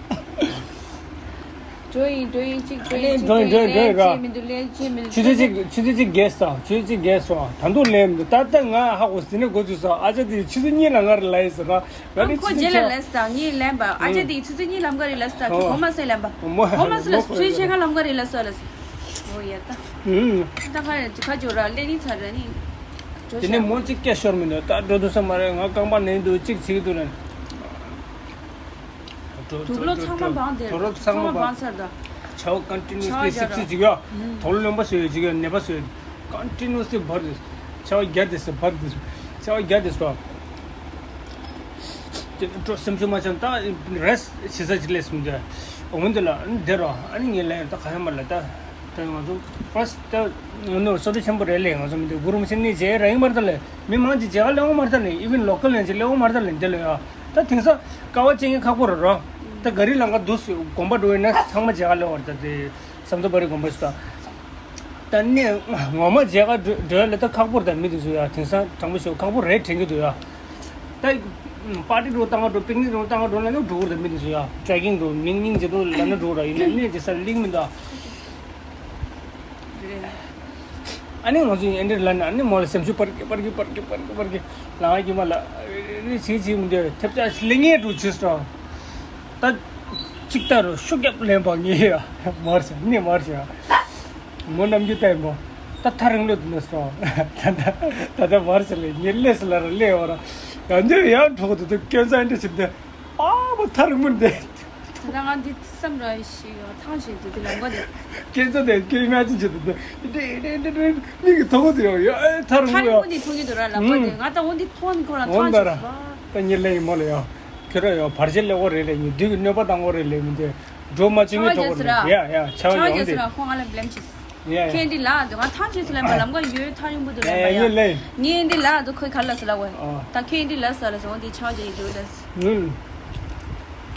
འགྲོ་ཡིན་འགྲོ་ཡིན་གཅིག་འགྲོ་ཡིན་གཅིག་འགྲོ་ཡིན་འགྲོ་ཡིན་འགྲོ་ཡིན་ར། ལན་ཅི་མི་འདུག་ལན་ཅི་མི་འདུག་ཆུ་ཚོད་གཅིག་ཆུ་ཚོད་གཅིག་བརྒལ་སོང་། ཆུ་ཚོད་གཅིག་བརྒལ་སོང་། ད་དུང་ལན་མི་འདུག་ད་ལྟ་ང་ཧ་གོ་ཟིན་ནས་འགོ་ཚུགས་སོང་། ཨ་ཅག་དེ་ཆུ་ཚོད་གཉིས་ལ་ང་ར་ལ་ཡིན་ཟེར་ར། ང་ཨ་ནི་ཁོ་ཆུ་ཚོད་རྗེས་ལ་ཆ་ལབ་སོང་། ངས་ལན་པ་ཨ་ཅག་དེ་ཆུ་ཚོད་གཉིས་ལམ་ཀ་རེད་ལབ་སོང་། ཁོ་མ་སེ་ལན་པ། མོ་ཁོ་མ་སེ་ལ་མོ་ཆུ་ཚོད་ཕྱེད་ཀ་ལམ་ཀ་རེད་ལབ་སོང་ལབ་སོང་། འོ་ཡ་ད། ད་ཁ་ཁ་ཅོ་ར་ལེ་ནི་ཚར་ར་ནི། དེ་ནས་མོ་གཅིག་སྐད་ཤོར་མི་འདུག་ད་འགྲོ་ཐུབ་ས་མ་རེད། ང་རྐང་པ་ན་གི་འདུག་གཅིག་བྱེད་ཀྱི་འདུག་ལབ། དུག་ལོག་ཚང་མ་སྦངས་དེ། དུག་ལོག་ཚང་མ་སྦངས་ཚར་ད། ཆར་པ་ཀོན་ཊི་ནུ་ཨ་སི་ལི་སིབ་སིབ་ཅིག་ཡོད། དུག་ལོག་རློན་པ་བཟོས་ཡོད་ཅིག་ཡོད། ནད་པ་བཟོས་ཡོད། ཀོན་ཊི་ནུ་ཨ་སི་ལི་འབར་དེ། ཆར་པ་རྒྱག་དེ་སེ་འབར་དེ། ཆར་པ་རྒྱག་དེ་སོ། དེ་སྤྲོ་སེམས་ཤུགས་མ་ཆག་ད་རེས་བྱེད་ས་ཅིག་སླེབས་སོང་དེ། འོ་འདི་ལ་འདི་རོ། ཨ་ནི་ངས་ལན་ད་ག་ཡ་མ་ལ་ད། ད་ང་ཚོ་ཕར་སི་ད་ནོ་སོ་ཏི་ཆེན་པོ་རེད་ལས། ང་ཚོ་མི་འདུག་གུ་རུ་མ་ཤེས་ནི་རྗེས་ར་ཡིན་མར་ད་ལས། མི་མང་ཅིག་རྗེས་ཀ་ལས་འོང་མར་ད་ལས། ཨི་ཝན་ལོ་ཀལ་ནས་ཅིག་ལས་འོང་མར་ད་ལས་འདི་ལས་ཡ། ད་དེང་སང་ཀ་བ་ཅན་གྱི་ཁག་པོ་རེད་རོ། ད་ག་རི་ལང་ཀ་འདུག་སེ་དགོན་པ་འགྲོ་ཡིན་ན་ཚང་མ་རྗེས་ཀ་ལས་འོང་ད་དེ་ཟམ་ཐོ་བ་རི་དགོན་པ་ཞིག་ད། ད་ནས་ངོ་མ་རྗེས་ཀ་འགྲོ་འགྲོ་ཡ་ལས་ད་ཁག་པོ་རེད། ད་མི་དེ་ཚོ་ཡ་དེང་སང་དྲང་པོ་ཤོད་ཁག་པོ་རེད་དྲན་གྱི་འདུག་ཡ། ད་པར་ཊི་འགྲོ་བཏང་ག་འགྲོ། པིག་ནིག་འགྲོ་བཏང་ག་འགྲོ་ལབ་ན་འགྲོ་གི་རེད། མི་དེ་ཚོ་ཡ་ཊྲེ་ཀིང་འགྲོ་མིང་སྙིང་རྗེ་འགྲོ་ལབ་ན་འགྲོ་ར། ཡིན་ན་གནས་རྗེས་ས་ལིང་མི་འདུག་ཨ་ནི་ང་ཚོ་ཡིན་འདྲེ་ལ་ནི་ཨ་ནི་མོ་ལ་སེམས་ཤུགས་སྤར་གི་སྤར་གི་སྤར་གི་སྤར་གི་སྤར་གི་ལང་གི་མ་ལ་རེ་བྱེད་བྱེད་མི་འདོད་ཐེབས་ཆག་ལེ་ངེས་འགྲོ་བྱེད་སོ། ད་གཅིག་ལྟ་རུ་ཤུགས་རྒྱབ་ལེན་པ་ངེས་ཡ་མར་ཤ་ནི་མར་ཤ་མོ་ནམ་རྒྱུན་བསྟན་པོ་ད་ཐ་རིང་ལོ་དུ་ནས་སོ། ད་ད་ད་ད་མར་ཤ་ལེ་ངེས་ལེ་སི་ལ་ར་ལེ་བ་ར་ཡང་འདི་ཡང་གྲོགས་དུ་དུ་སྐྱོན་ས་འདྲ་བྱེད་འདི་ཨ་མ་ཐ་རིང་མོ་འདི། ད་ལྟ་ང་འདི་བསམ་ར་ཞིག་ཡོད་ཐང་ཆད་འདུག་འདི་ལམ་ཀ་འདི། སྐྱེ་ཚོ་དེ་སྐྱེ་མ་ཅི་ཆེ་དེ་དེ་དེ་དེ་དེ་མིག་གི་ཐོག་དེ་ཡོད་ཡོད་ཨེ་ཐར་ཐར་མོ་ཡོད། མོ་འདི་མཐོང་གི་འདུག་ར་ལམ་ཀ་འདི། ཨུམ། ང་ད་འོ་འདི་མཐོང་ཁོ་རང་འོ་ཐང་ཆད་འདུག་ར། ད་ཉི་ལེ་ཡིན་མོ་ལ་ཡོད། ཁྱོད་ར་ཡོད་བར་ཆད་ལེགས་པོ་རེད་ལས་ཉི་དུས་ཀྱི་གནོད་པ་བཏང་གོ་རེད་ལས་མི་འདི། འགྲོ་མ་བཅུག་ངེས་གྲོགས་པོ་རེད་ཡ་ཡ་ཆ་བ་ཡོང་དེ། ཁོང་ང་ལ་བླེམ་ཆེ། ཡ་ཡ། ཁྱེད་འདི་ལ་འདུག་ང་ཐང་ཆད་སུ་ལམ་ཀ་ལམ་ཀ་ཡོད་ཐང་ཡོང་གི་འདུག་ལམ་ཀ་ཡ། ཡ་ལེ། ངས་འདི་ལ་འདུག་ཁོས་ག་ལ་སུ་ལ་བས། ཨ། ད་ཁྱེད་འདི་ལ་སུ་ལ་སོང་འདི་ཆ་བ་ཡི་འདུག་ལ། ཨུམ།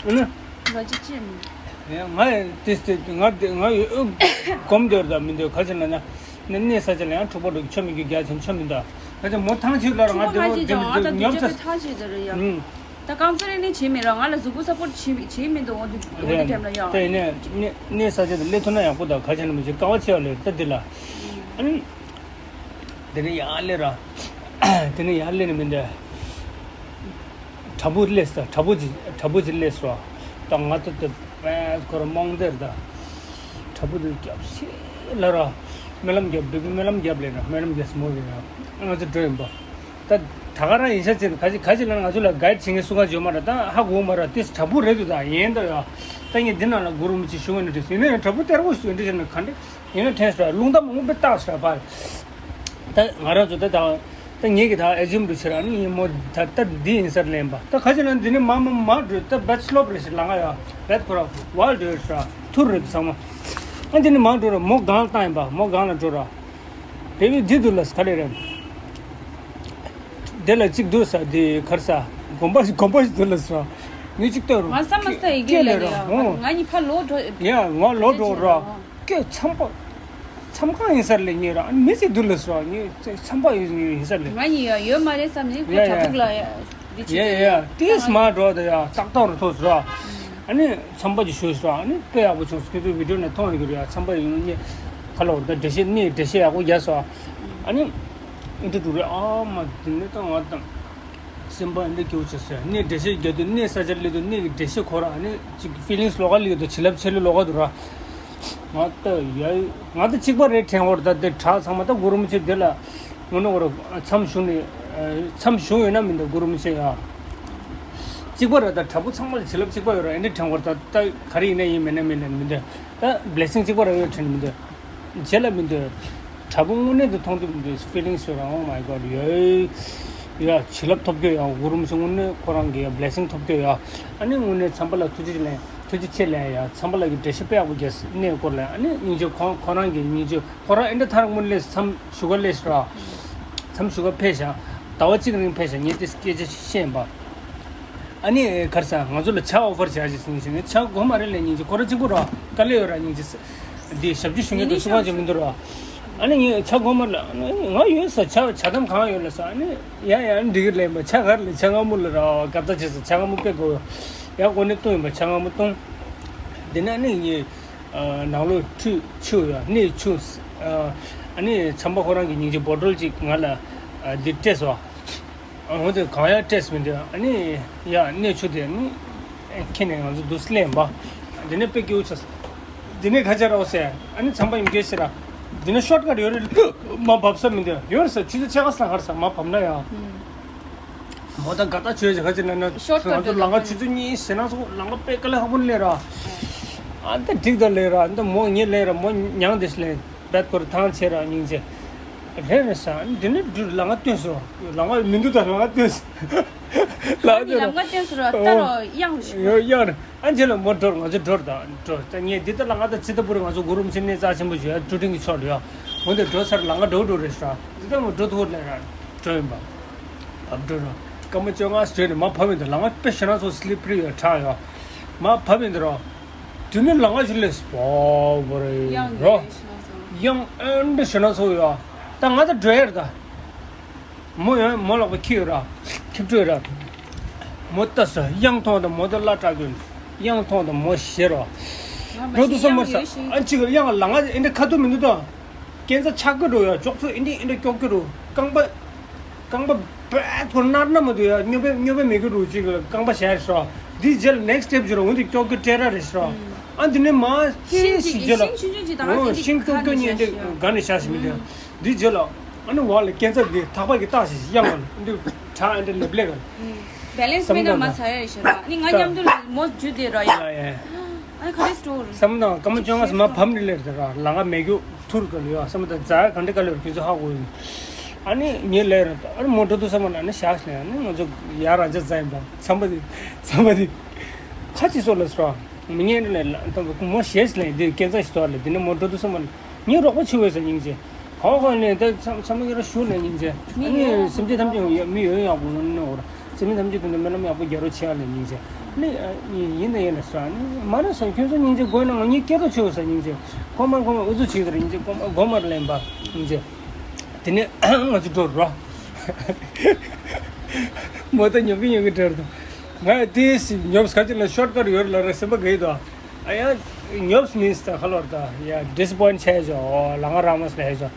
ཨུམ། ང་ཅི་ཅི་མིན། ཡ་ང་ཡ་ཏིས་ཏི་ང་དེ་ང་ཡོད་གོམ་འདོར་ད་མི་འདོད་ག་ཅི་ན་ན་ནི་གནས་ས་ཆ་ལ་ཡང་འཁྲུག་པ་འགྲོ་ཆོ་མི་གི་རྒྱ་ཆེན་ཆོ་མི་འདའ་ང་ཅི་མོ་ཐང་ཆེ་ལ་ར་ང་དེ་མོ་དེ་མི་འདོད་ཉོབ་ས། ཐང་ཆེ་ཟེར་ཡ། ཨུམ། ད་ཀའུན་སེ་ལིང་ནི་བྱེད་མི་ར། ང་ལ་གཟུགས་པོ་སཔོར་ཊི་བྱེད་བྱེད་མི་འདུག་འོ་དེ་འོ་དེ་ཊེམ་ལ་ཡོང་། ད་ཡིན་ནས་གནས་གནས་ས་ཆ་དུ་སླེབས་ཐུབ་ན་ཡག་པོ་དང་། ག་བྱས་ན་མི་བྱེད། དཀའ་བ་ཆེ་བ་ལས་ད་འདི་ལ། ཨ་ནི། དེ་ནས་ཡར་སླེབས་ར། དེ་ནས་ཡར་སླེབས་ནས་མི་འདྲ། བྲག་ཕུག་སླེབས་ས། བྲག་ཕུག་ཅིག་བྲག་ཕུག་ཅིག་སླེབས་སོ། ད་ང་ད་ལྟ་བས་ཁོ་ར་རྨོངས་དེར་ད། བྲག་ཕུག་དེ་རྒྱབ་ཤེས་ལ་ར། སྨོན་ལམ་རྒྱབ་བི་བི་སྨོན་ལམ་རྒྱབ་ལས་ན། སྨོན་ལམ་རྒྱབ་སྨོ་ལས་ན། ང་ཚོ་འགྲོ་ཡིན་པ། ད་ད་ག་རང་ཡིན་ཤ་ཚེ་ག་ཅི་ག་ཅི་ལ་ང་ཚོ་ལ་གའིཌ་བྱེད་མཁན་སུ་གང་བྱོན་མ་ར། ད་ཧ་གོ་མ་ར། དེ་བྲག་ཕུག་རེད་འདུག་ད་ཡིན་ད་ཡ། ད་ངས་འདི་ནང་ལ་གུ་རུ་རིན་པོ་ཆེ་བཞུགས་ཡོད་ན་འགྲིག་ཟེར་ནས། བྲག་ཕུག་གཏེར་སྒོ་སུ་འདྲ་བྱས་ན་ག་འདྲ་ཡིན་ན་དྲན་སོང་། རླུང་གཏམ་མང་པོ་བཏགས་སོང་བ། ད་ང་རང་ཚོ་ད་ད་ད་ངེད་ཀྱི་ད་ཨེ་ཛིའུམ་རུ་ཕྱིར་ཨ་ནི་ཡིན་མོ། ད་ད་འདི་ཡིན་སར་ལེན་པ། ད་ཁ་ཅིག་ལ་འདི་ནི་མ་མ་མ་འགྲོ། ད་བེད་སི་ལོབ་རེད་ཞིག་ལ་ང་ཡ་བེད་ཁོ་ར་ཝལ་འགྲོ་ཤ་ཐུར་རེད་ཚང་མ། ཨ་འདི་ནི་མ་འགྲོ་ར། མོ་སྒང་ལ་བཏང་ཡིན་པ། མོ་སྒང་ལ་འགྲོ་ར། དེ་བས་འདི་འདུག་ལ་ག་རེ་རེད། དེ་ལ་གཅིག་འདུག་ས་དེ་གར་ས་དགོན་པ་ཞིག་དགོན་པ་ཞིག་འདུག་ལ་ས། ངས་གཅིག་ལྟོས་རུང་ང་བསམ་མ་སྟེ་ཡི་གེ་ལ་ལས་ར། ཡ་ང་གཉིས་ཕར་ལོག་འགྲོ། ཡ་ང་ལོག་འགྲོ་ར། སྐད་ཆམ་པ། མཚམས་ཁང་ཡིན་སར་ལས་ཉེ་ར། ཨ་ནི་མི་ཞིག་འདུག་ལ་ས། ངས་མཚམས་པ་ཡིན་སར་ལས། ང་གཉིས་ཡ་ཡོད་མ་རེད་བསམ་ནས་ཁོ་ཡ་བྲག་ཡ་ཕུག་ལ་ཡ་འདི་བྱེད། ཡ་ཡ་ཡ། ཏིས་མ་འགྲོ་ད་ཡ་ཏག་ཏག་རུ་ཐོག་སུ་ར། ཨ་ནི་མཚམས་པ་ཅིག་ཞུས་སུ་ར། ཨ་ནི་དཔེ་ཡག་པོ་བྱུང་སོང་། ཁྱོད་ཚོ་བི་ཌིའོ་ནས་མཐོང་ཡོད་ཀྱི་རེད་ཡ། མཚམས་པ་ཡིན་ནི་ཁ་ལོ་ད་འགྲེལ་བཤད་ནི་འགྲེལ་བཤད་ཡག་པོ་རྒྱག་སོང་། ཨ་ནི་ཨིན་ཊར་ཌུ་རེད། ཨ་མ་དེ་ནི་ད་ང་དང་སེམས་པ་འདི་སྐྱོ་ཆེ་སོང་། ནི་འགྲེལ་བཤད་རྒྱག་དུས་ནི་ས་ཆར་སླེབས་དུས་ནི་གི་འགྲེལ་བཤད་ཁོ་ར། ཨ་ནི་ཅིག་ཕི་ལིང་སི་ལོགས་ཀ་སླེབས་དུས་བྱིན་རླབས་ཆེ་ལོས་ལོགས་ཀ་འདུག་ར། ང་ལྟ་ཡ། ང་ལྟ་གཅིག་པ་རེད་དྲན་བར། ད་དེ་བྲག་ཚང་མ་ད་གུ་རུ་རིན་པོ་ཆེ་དེ་ལ་ངོ་ནོ་བར་མཚམས་བཞུགས་ནས། མཚམས་བཞུགས་ཡོད་ན་མི་འདུག་གུ་རུ་རིན་པོ་ཆེ་ཡ། གཅིག་པ་རེད། ད་བྲག་ཕུག་ཚང་མ་ལ་བྱིན་རླབས་གཅིག་པ་ཡོད་ར། ཨེ་འདྲ་དྲན་བར། ད་ད་ག་རེ་ཡིན་ན་ཡིན། མིན་ན་མིན་ན་མི་འདུག་ད་བི་ལེ་སིང་གཅིག་པ་རེད་ཡོད་དྲན་མི་འདུག་རྗེས་ལ་མི་འདུག་བྲག་ཕུག་དངོས་གནས་དུ་མཐོང་དུས་མི་འདུག་ཕི་ལིང་སི་ཡོད་ར། Oh my God ཡ། ཡ་བྱིན་རླབས་ཐོབ་རྒྱུ་ཡ། གུ་རུ་རིན་པོ་ཆེ་དངོས་གནས་ཁོ་རང་གི་ཡ་བི་ལེ་སིང་ཐོབ་རྒྱུ་ཡ། ཨ་ནི་དངོས་གནས་མཚམས་པ་ལ་ཐུགས་རྗེ་ཆེ་ལན། ཐུགས་རྗེ་ཆེ་ལན་ཡ། མཚམས་པ་ལགས་ཀྱིས་འགྲེལ་བཤད་དཔེ་ཡག་པོ་རྒྱག་གནས་སྐོར་ལ། ཨ་ནི་སྙིང་རྗེ། ཁོ་ཁོ་རང་གི་སྙིང་རྗེ། ཁོ་རང་ཨེ་འདྲ་ཐང་དངོས་སླེབས། མཚམས་བཞུགས་ག་སླེབས་ཤག་མཚམས་བཞུགས་ག་ཕེབས་ཤག་ཟླ་བ་གཅིག་རིང་ཕེབས་ཤག་ངས་དེ་སྐད་ཆ་བཤད་པ། ཨ་ནི་གར་ས་ང་ཚོ་ལ་ཇ་ཨོ་ཕར་བྱ་ཞིག་ཟིན་ཞིག་ངས་ཇ་དགོས་མ་རེད་ལས། སྙིང་རྗེ། ཁོ་རང་གཅིག་པུ་ར། དཀའ་ལས་ཡོད་ར། སྙིང་རྗེ་ས། འདི་ཞབས་ཕྱི་ཞུ་མཁན་དང་སུ་གང་ཅིག་མི་འདུག་ར། ཨ་ནི་ངས་ཇ་དགོས་མ་རེད་ལ། ང་ཡོད་ས། ཇ་ཇ་དམ་གང་ཡོད་ལ་ས། ཨ་ནི་ཡ་ཡ་འགྲིག་གི་ལས་པ། ཇ་གར་ལས། ཇ་སྔ་མོ་ལ་ར་གར་ད་བྱས་ས། ཇ་སྔ་མོ་དཔེ་དགོས་ཡ། གོ་ནས་བཏུང་ཡིན་པ། ཇ་སྔ་མོ་བཏུང་། དེ་ནས་ནི་ངས་ནང་ལོགས་ཁྲུས་ཆུ་ཡ་ནས་ཆུ། ཨ་ནི་མཚམས་པ་ཁོ་རང་གི་སྙིང་རྗེ་བོ་ཊོལ་ཅིག་ང་ལ་འདི་སྤྲད་སོང་། འོ་དེ་གང་ཡང་སྤྲད་མི་འདུག་ཨ་ནི་ཡ་གནས་ཆུ་དེ་ནི་ཁྱེར་ནས་ང་ཚོ་འདུག་སེ་ལེན་པ། དེ་ནས་དཔེ་སྐྱིད་པོ་ཆགས། དེ་ནས་ཁ་ཆེ་རོགས་ཟེར། ཨ་ནི་མཚམས་པ་ཡིན་སྐད་ཤེས་ར། དེ་ནས་ཤོར་ཀ་ཊི་ཡོད་རེད། མར་བབས་ས་མི་འདུག་ཡོད་རེད་ཟེར། ཆུ་ཚོད་ཕྱེད་ཀ་ཙམ་ལ་ཧར་ས་མར་བབས་ན་ཡ། མོ་ད་དགའ་ཐག་ཆོད་ཅིག་ཁ་ཅིག་ན་ན། ཤོར་ཀ་ཊི་ང་ཚོ་ལམ་ཁ་ཆུ་ཚོད་གཉིས་ཟིན་ན་སོང་། ལམ་ཁ་དཔེ་དཀའ་ལས་ཁག་པོ་སླེབས་ར། ཨ་ད་འགྲིག་ད་ལས་ར། ཨ་ད་མོ་ངས་ལས་ར། མོ་མྱངས་དེ་ལས་བད་ཁོར་ཐང་ཆད་ར། སྙིང་རྗེ། རེད་རེད་ཟེར། ཨ་འདི་ནས་འགྲུལ་ལམ་ཁ་སྟོན་སོང་། ལམ་ཁ་མི་འདུག་ད་ལམ་ཁ་སྟོན་སོང་། ལམ་ཁ་སྟོན་སོང་ར། ལྟ་རོགས་གཡང་རུ་ཞིག་ཡོ་གཡང་རུ། ཨ་རྗེས་ལ་མོ་འགྲོ་ར། ང་ཚོ་འགྲོ་ར། ད་འགྲོ་ད་ངས་འདི་ལྟ་ལམ་ཁ་ད་ཙི་ཏ་པུ་རི་ང་ཚོ་གུ་རུ་རིན་པོ་ཆེ་གནས་རྩ་ཆེན་པོ་ཞིག་ཡ་ཀྲུ་ཀྲིང་གི་ཕྱོགས་རེད་ཡ། འོ་འདི་འགྲོ་ཚར་ལམ་ཁ་འགྲོ་འགྲོ་རེད་ཟེར། འདི་ལྟ་མོ་འགྲོ་ཐུབ་ལས་ར། འགྲོ་ཡིན་པ། བབས་འགྲོ་ར། སྐར་མ་བཅོ་ལྔ་བརྗོད་ནས་མར་བབས་ཡིན་འདུག་ལམ་ཁ་དཔེ་ཞེ་ན་ཚོ་སི་ལི་པ་རི་ཡོད་དྲག་ཡོད། མར་བབས་ཡིན་འདུག་ར། དེ་ནས་ལམ་ཁ་ཞིག་ལས་སྤོ་བོ་རེད་ཡང་ར། ཡང་ཨེ་འདྲ་ཞེ་ན་ཚོ་ཡོད། ད་ང་ད་འགྲོ་ཡ་རེད་ད། མོ་ཡང་མོ་ལག་པ་ཁྱི་ཡོད་ར། ཁྱི་སྤྲོད་ར། མོ་ལྟ་ས་གཡང་མཐོང་དང་མོ་ད་བླ་སྐྲག་གི། གཡང་མཐོང་དང་མོ་ཞེ་ར། འགྲོ་དུས་ས་མར་ས། ཨ་ཅིག་གཡང་ལམ་ཁ་ཨེ་འདྲ་ཁ་ཐུག་མི་འདུག་ད། སྐས་འཛེག་ཆག་གི་འགྲོ་ཡ། ཅོག་ཙེ་ཨིན་དི་ཨིན་དི་སྐྱོག་གི་འགྲོ། རྐང་པ། རྐང་པ་བད་ཐོར་ནར་ན་མ་དུ་ཡ། སྨྱོ་བས་སྨྱོ་བས་མེད་གི་འགྲོ། ཅིག་རྐང་པ་ཞར་ཤོ། འདི་རྗེས་ལ་ནེགསི་སི་ཊེབ་ཅིག་ར། འོན་ཏེ་སྐྱོག་གི་སྤྲད་ར་རེད་ཤོ། ཨ་འདི་ནས་མ་ཤིང་ཤེས་ཅིག་ཤིག་རྗེས་ལ། ཤིང་ཆུང་ཆུང་ཅིག་དང་ཨོ་ཤིང་ཤིང་སྐྱོག་གི་ཉིན་དེ་ག་ནས་ཤ་ཞིག་མི་དེ། འདི་རྗེས་ལ། ཨ་ནི་བ་ལ་སྐས་འཛེག་འདི་ཐག་པ་གི་རྟགས་ཤིག་གཡང་བ་ལ་འདི་གྲ་ཨ་འདི་ལེབ་ལེ་ག་ལ། བེ་ལེན་སི་མེད་ན་མ་ཚ་ཡ་ཡི་ཤེས་ར། ནི་ང་མཉམ་དུ་ལ་མོ་ཇུ་དེ་ར་ཡ། ཡ་ཡ། ཨ་ཁ་རེ་སི་ཊོར། བསམ་དང་སྐར་མ་བཅོ་ལྔ་ཙམ་མ་བབས་ནས་སླེབས་རེད་ར། ལམ་ཁ་མེད་རྒྱུ་ཐུར་ག་ལ་ཡོད། བསམ་དང་རྫ་ག་འདྲ་ག་ལ་ཡོད་ཁྱོད་ཚོ་ཧ་གོ་ཡོད། ཨ་ནི་ངས་སླེབས་ར། ཨ་ནི་མོ་འགྲོ་དུས་བསམ་ན་ནི་བཞག་ནས་ཨ་ནི་ང་ཚོ་ཡར་རང་ཅག་རྫ་ཡིན་པ། ཚམ་པ་དེ་ཚམ་པ་དེ་ཁ་ཅིག་སོ་ལ་སོ། མི་ངན་ལ་ལ་ད་མོ་ཞེས་ལ་འདི་སྐས་འཛེག་ཞིག་ཐོག་ལ་འདི་ནས་མོ་འགྲོ་དུས་བསམ་ན་ངས་རོགས་པ་བྱེད་འོས་ས་སྙིང་རྗེ། ཧོ་ཧོ་ནས་ད་ཚམ་ཚམ་གྱི་ར་ཞུ་ནས་སྙིང་རྗེ། ཨ་ནི་སེམས་ཅན་ཐམས་ཅད་ཡོད་མི་ཡོད་ཡག་པོ་ངོ་ནས་འོར། སེམས་ཅན་ཐམས་ཅད་དོན་དུ་སྨོན་ལམ་ཡག་པོ་རྒྱག་རོགས་བྱེད་ཨ་ལས་སྙིང་རྗེ། ནི་ཡིན་ད་ཡིན་ལ་ཟེར་ནི་མ་རེད་ཟེར། ཁྱོད་ཚོ་སྙིང་རྗེ་དགོས་ན་ང་གཉིས་སྐད་ཐོག་ཆེ་བ་ཟེར་སྙིང་རྗེ། ཁོ་མར་ཁོ་མར་ཨུ་ཚུགས་བྱེད་ཀྱི་རེད་སྙིང་རྗེ། ཁོ་མར་སྒོ་མར་ལེན་པ་སྙིང་རྗེ། དེ་ནས་ང་ཚོ་འགྲོ་རོགས། མོ་ད་ཉོབ་ཀྱི་ཉོབ་ཀྱི་འགྲོ་རེད། ང་དེ་ཉོབ་ཁ་ཅིག་ལ་ཤོར་ཀཊ་ཡོད་ལ་རེ་སེམས་པ་གས་དོ། ཨ་ཡ་ཉོབ་མིན་སྟ་ཁ་ལོར་ད་ཡ་ཌི་སི་པོའིན་ཊི་བྱས་ཇོ། ལ་ང་རང་མ་སླེ་ཇོ།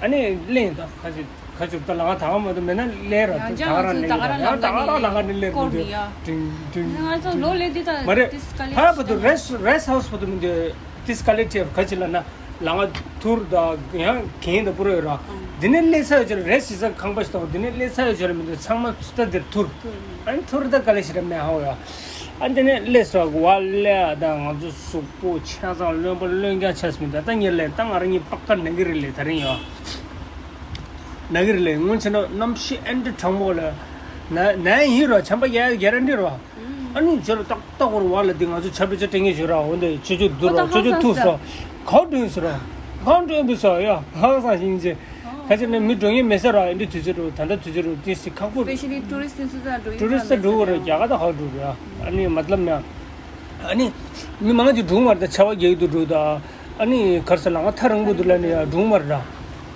ཨ་ནི་གླེང་ད་ཁ་ཅིག་ཁ་ཅིག་ད་ལ་ང་ད་ང་མ་ད་མེད་ན་སླེ་ར། ད་ང་རང་སླེ་ར། ད་ང་རང་ལ་ང་ནི་སླེ་མི་འདུག་ཊིང་ཊིང་། ང་ཚོ་ལོ་ལེ་དུས་ད་མ་རེད། ཏིས་ཀ་ལེ་ཕ་བ་དུ་རེས་རེས་ཧའུ་སི་བ་དུ་མི་འདུག་ཏིས་ཀ་ལེ་ཊི་ཁ་ཅིག་ལ་ན། ལ་ང་ཐུར་དང་ཡང་གན་དང་པུ་རོ་ཡོད་ར། འདི་ནས་སླེ་ས་ཡོད་ཆེ་ར་རེ་ཞིག་ས་ཁང་པ་ཞིག་དང་འདི་ནས་སླེ་ས་ཡོད་ཆེ་ར་མི་འདུག་ཚང་མ་ད་འདིར་ཐུར། ཨ་ནི་ཐུར་ད་ག་ལེ་ཞིག་ར་མེད་ཧ་ཡོད། ཨ་འདི་ནས་སླེ་ས་བ་ལེ་ད་ང་ཚོ་གཟུགས་པོ་ཆ་ཚང་རློན་པ་རློན་རྐྱང་ཆགས་མི་འདུག་ད་ངེད་ལས་ད་ང་རང་གཉིས་པགས་ཀ་ན་གི་རེད་ལས་ད་རིང་ཡོད། ན་གི་རེད་ལས་སྔོན་ཆད་ན་གནམ་གཤིས་ཨེ་འདྲ་གྲང་མོ་ལ། ན་ན་ཡིན་ར་ཆམ་པ་རྒྱག་གི་ར་འདི་ར། ཨ་ནི་ཇོ་ལ་ཏག་ཏག་བོར་བ་ལ་འདི་ང་ཚོ་ཆ་པེ་ཆ་སྤྲད་ངེས་ཞུ་ར། འོ་འདི་ཆུ་ཆུ་བསྡུ་ར་ཆུ་ཆུ་ཐུག་སོ། གའོ་འགྲོ་ཡིན་སོ་ར། གའོ་འགྲོ་ཡིན་པི་སོ་ཡ་ཧང་སང་ཞིང་ཆེ། ཁ་ཆེ་ནས་མི་འགྲོ་ངེས་མེད་ས་ར། འདི་དུས་ཚོད་རུ་ད་ལྟ་དུས་ཚོད་རུ་དེ་སི་ཁག་པོ། Especially tourist ནི་སུ་ཚ་འགྲོ་ཡིན་ཊུ་རི་སི་ཊི་འགྲོ་བ་ར་རྒྱ་ག་ད་ཧ་འགྲོ་ར། ཨ་ནི་མ་ཏ་ལབ་ན། ཨ་ནི་མི་མང་ཅིག་སྒྲུང་མར་ད་ཆ་བ་རྒྱག་གི་འདུག་འགྲོ་ད། ཨ་ནི་གར་ས་ལ་ང་ཐག་རིང་པོ་འདུག་ལ་ནི་ཡ་སྒྲུང་མར་ར།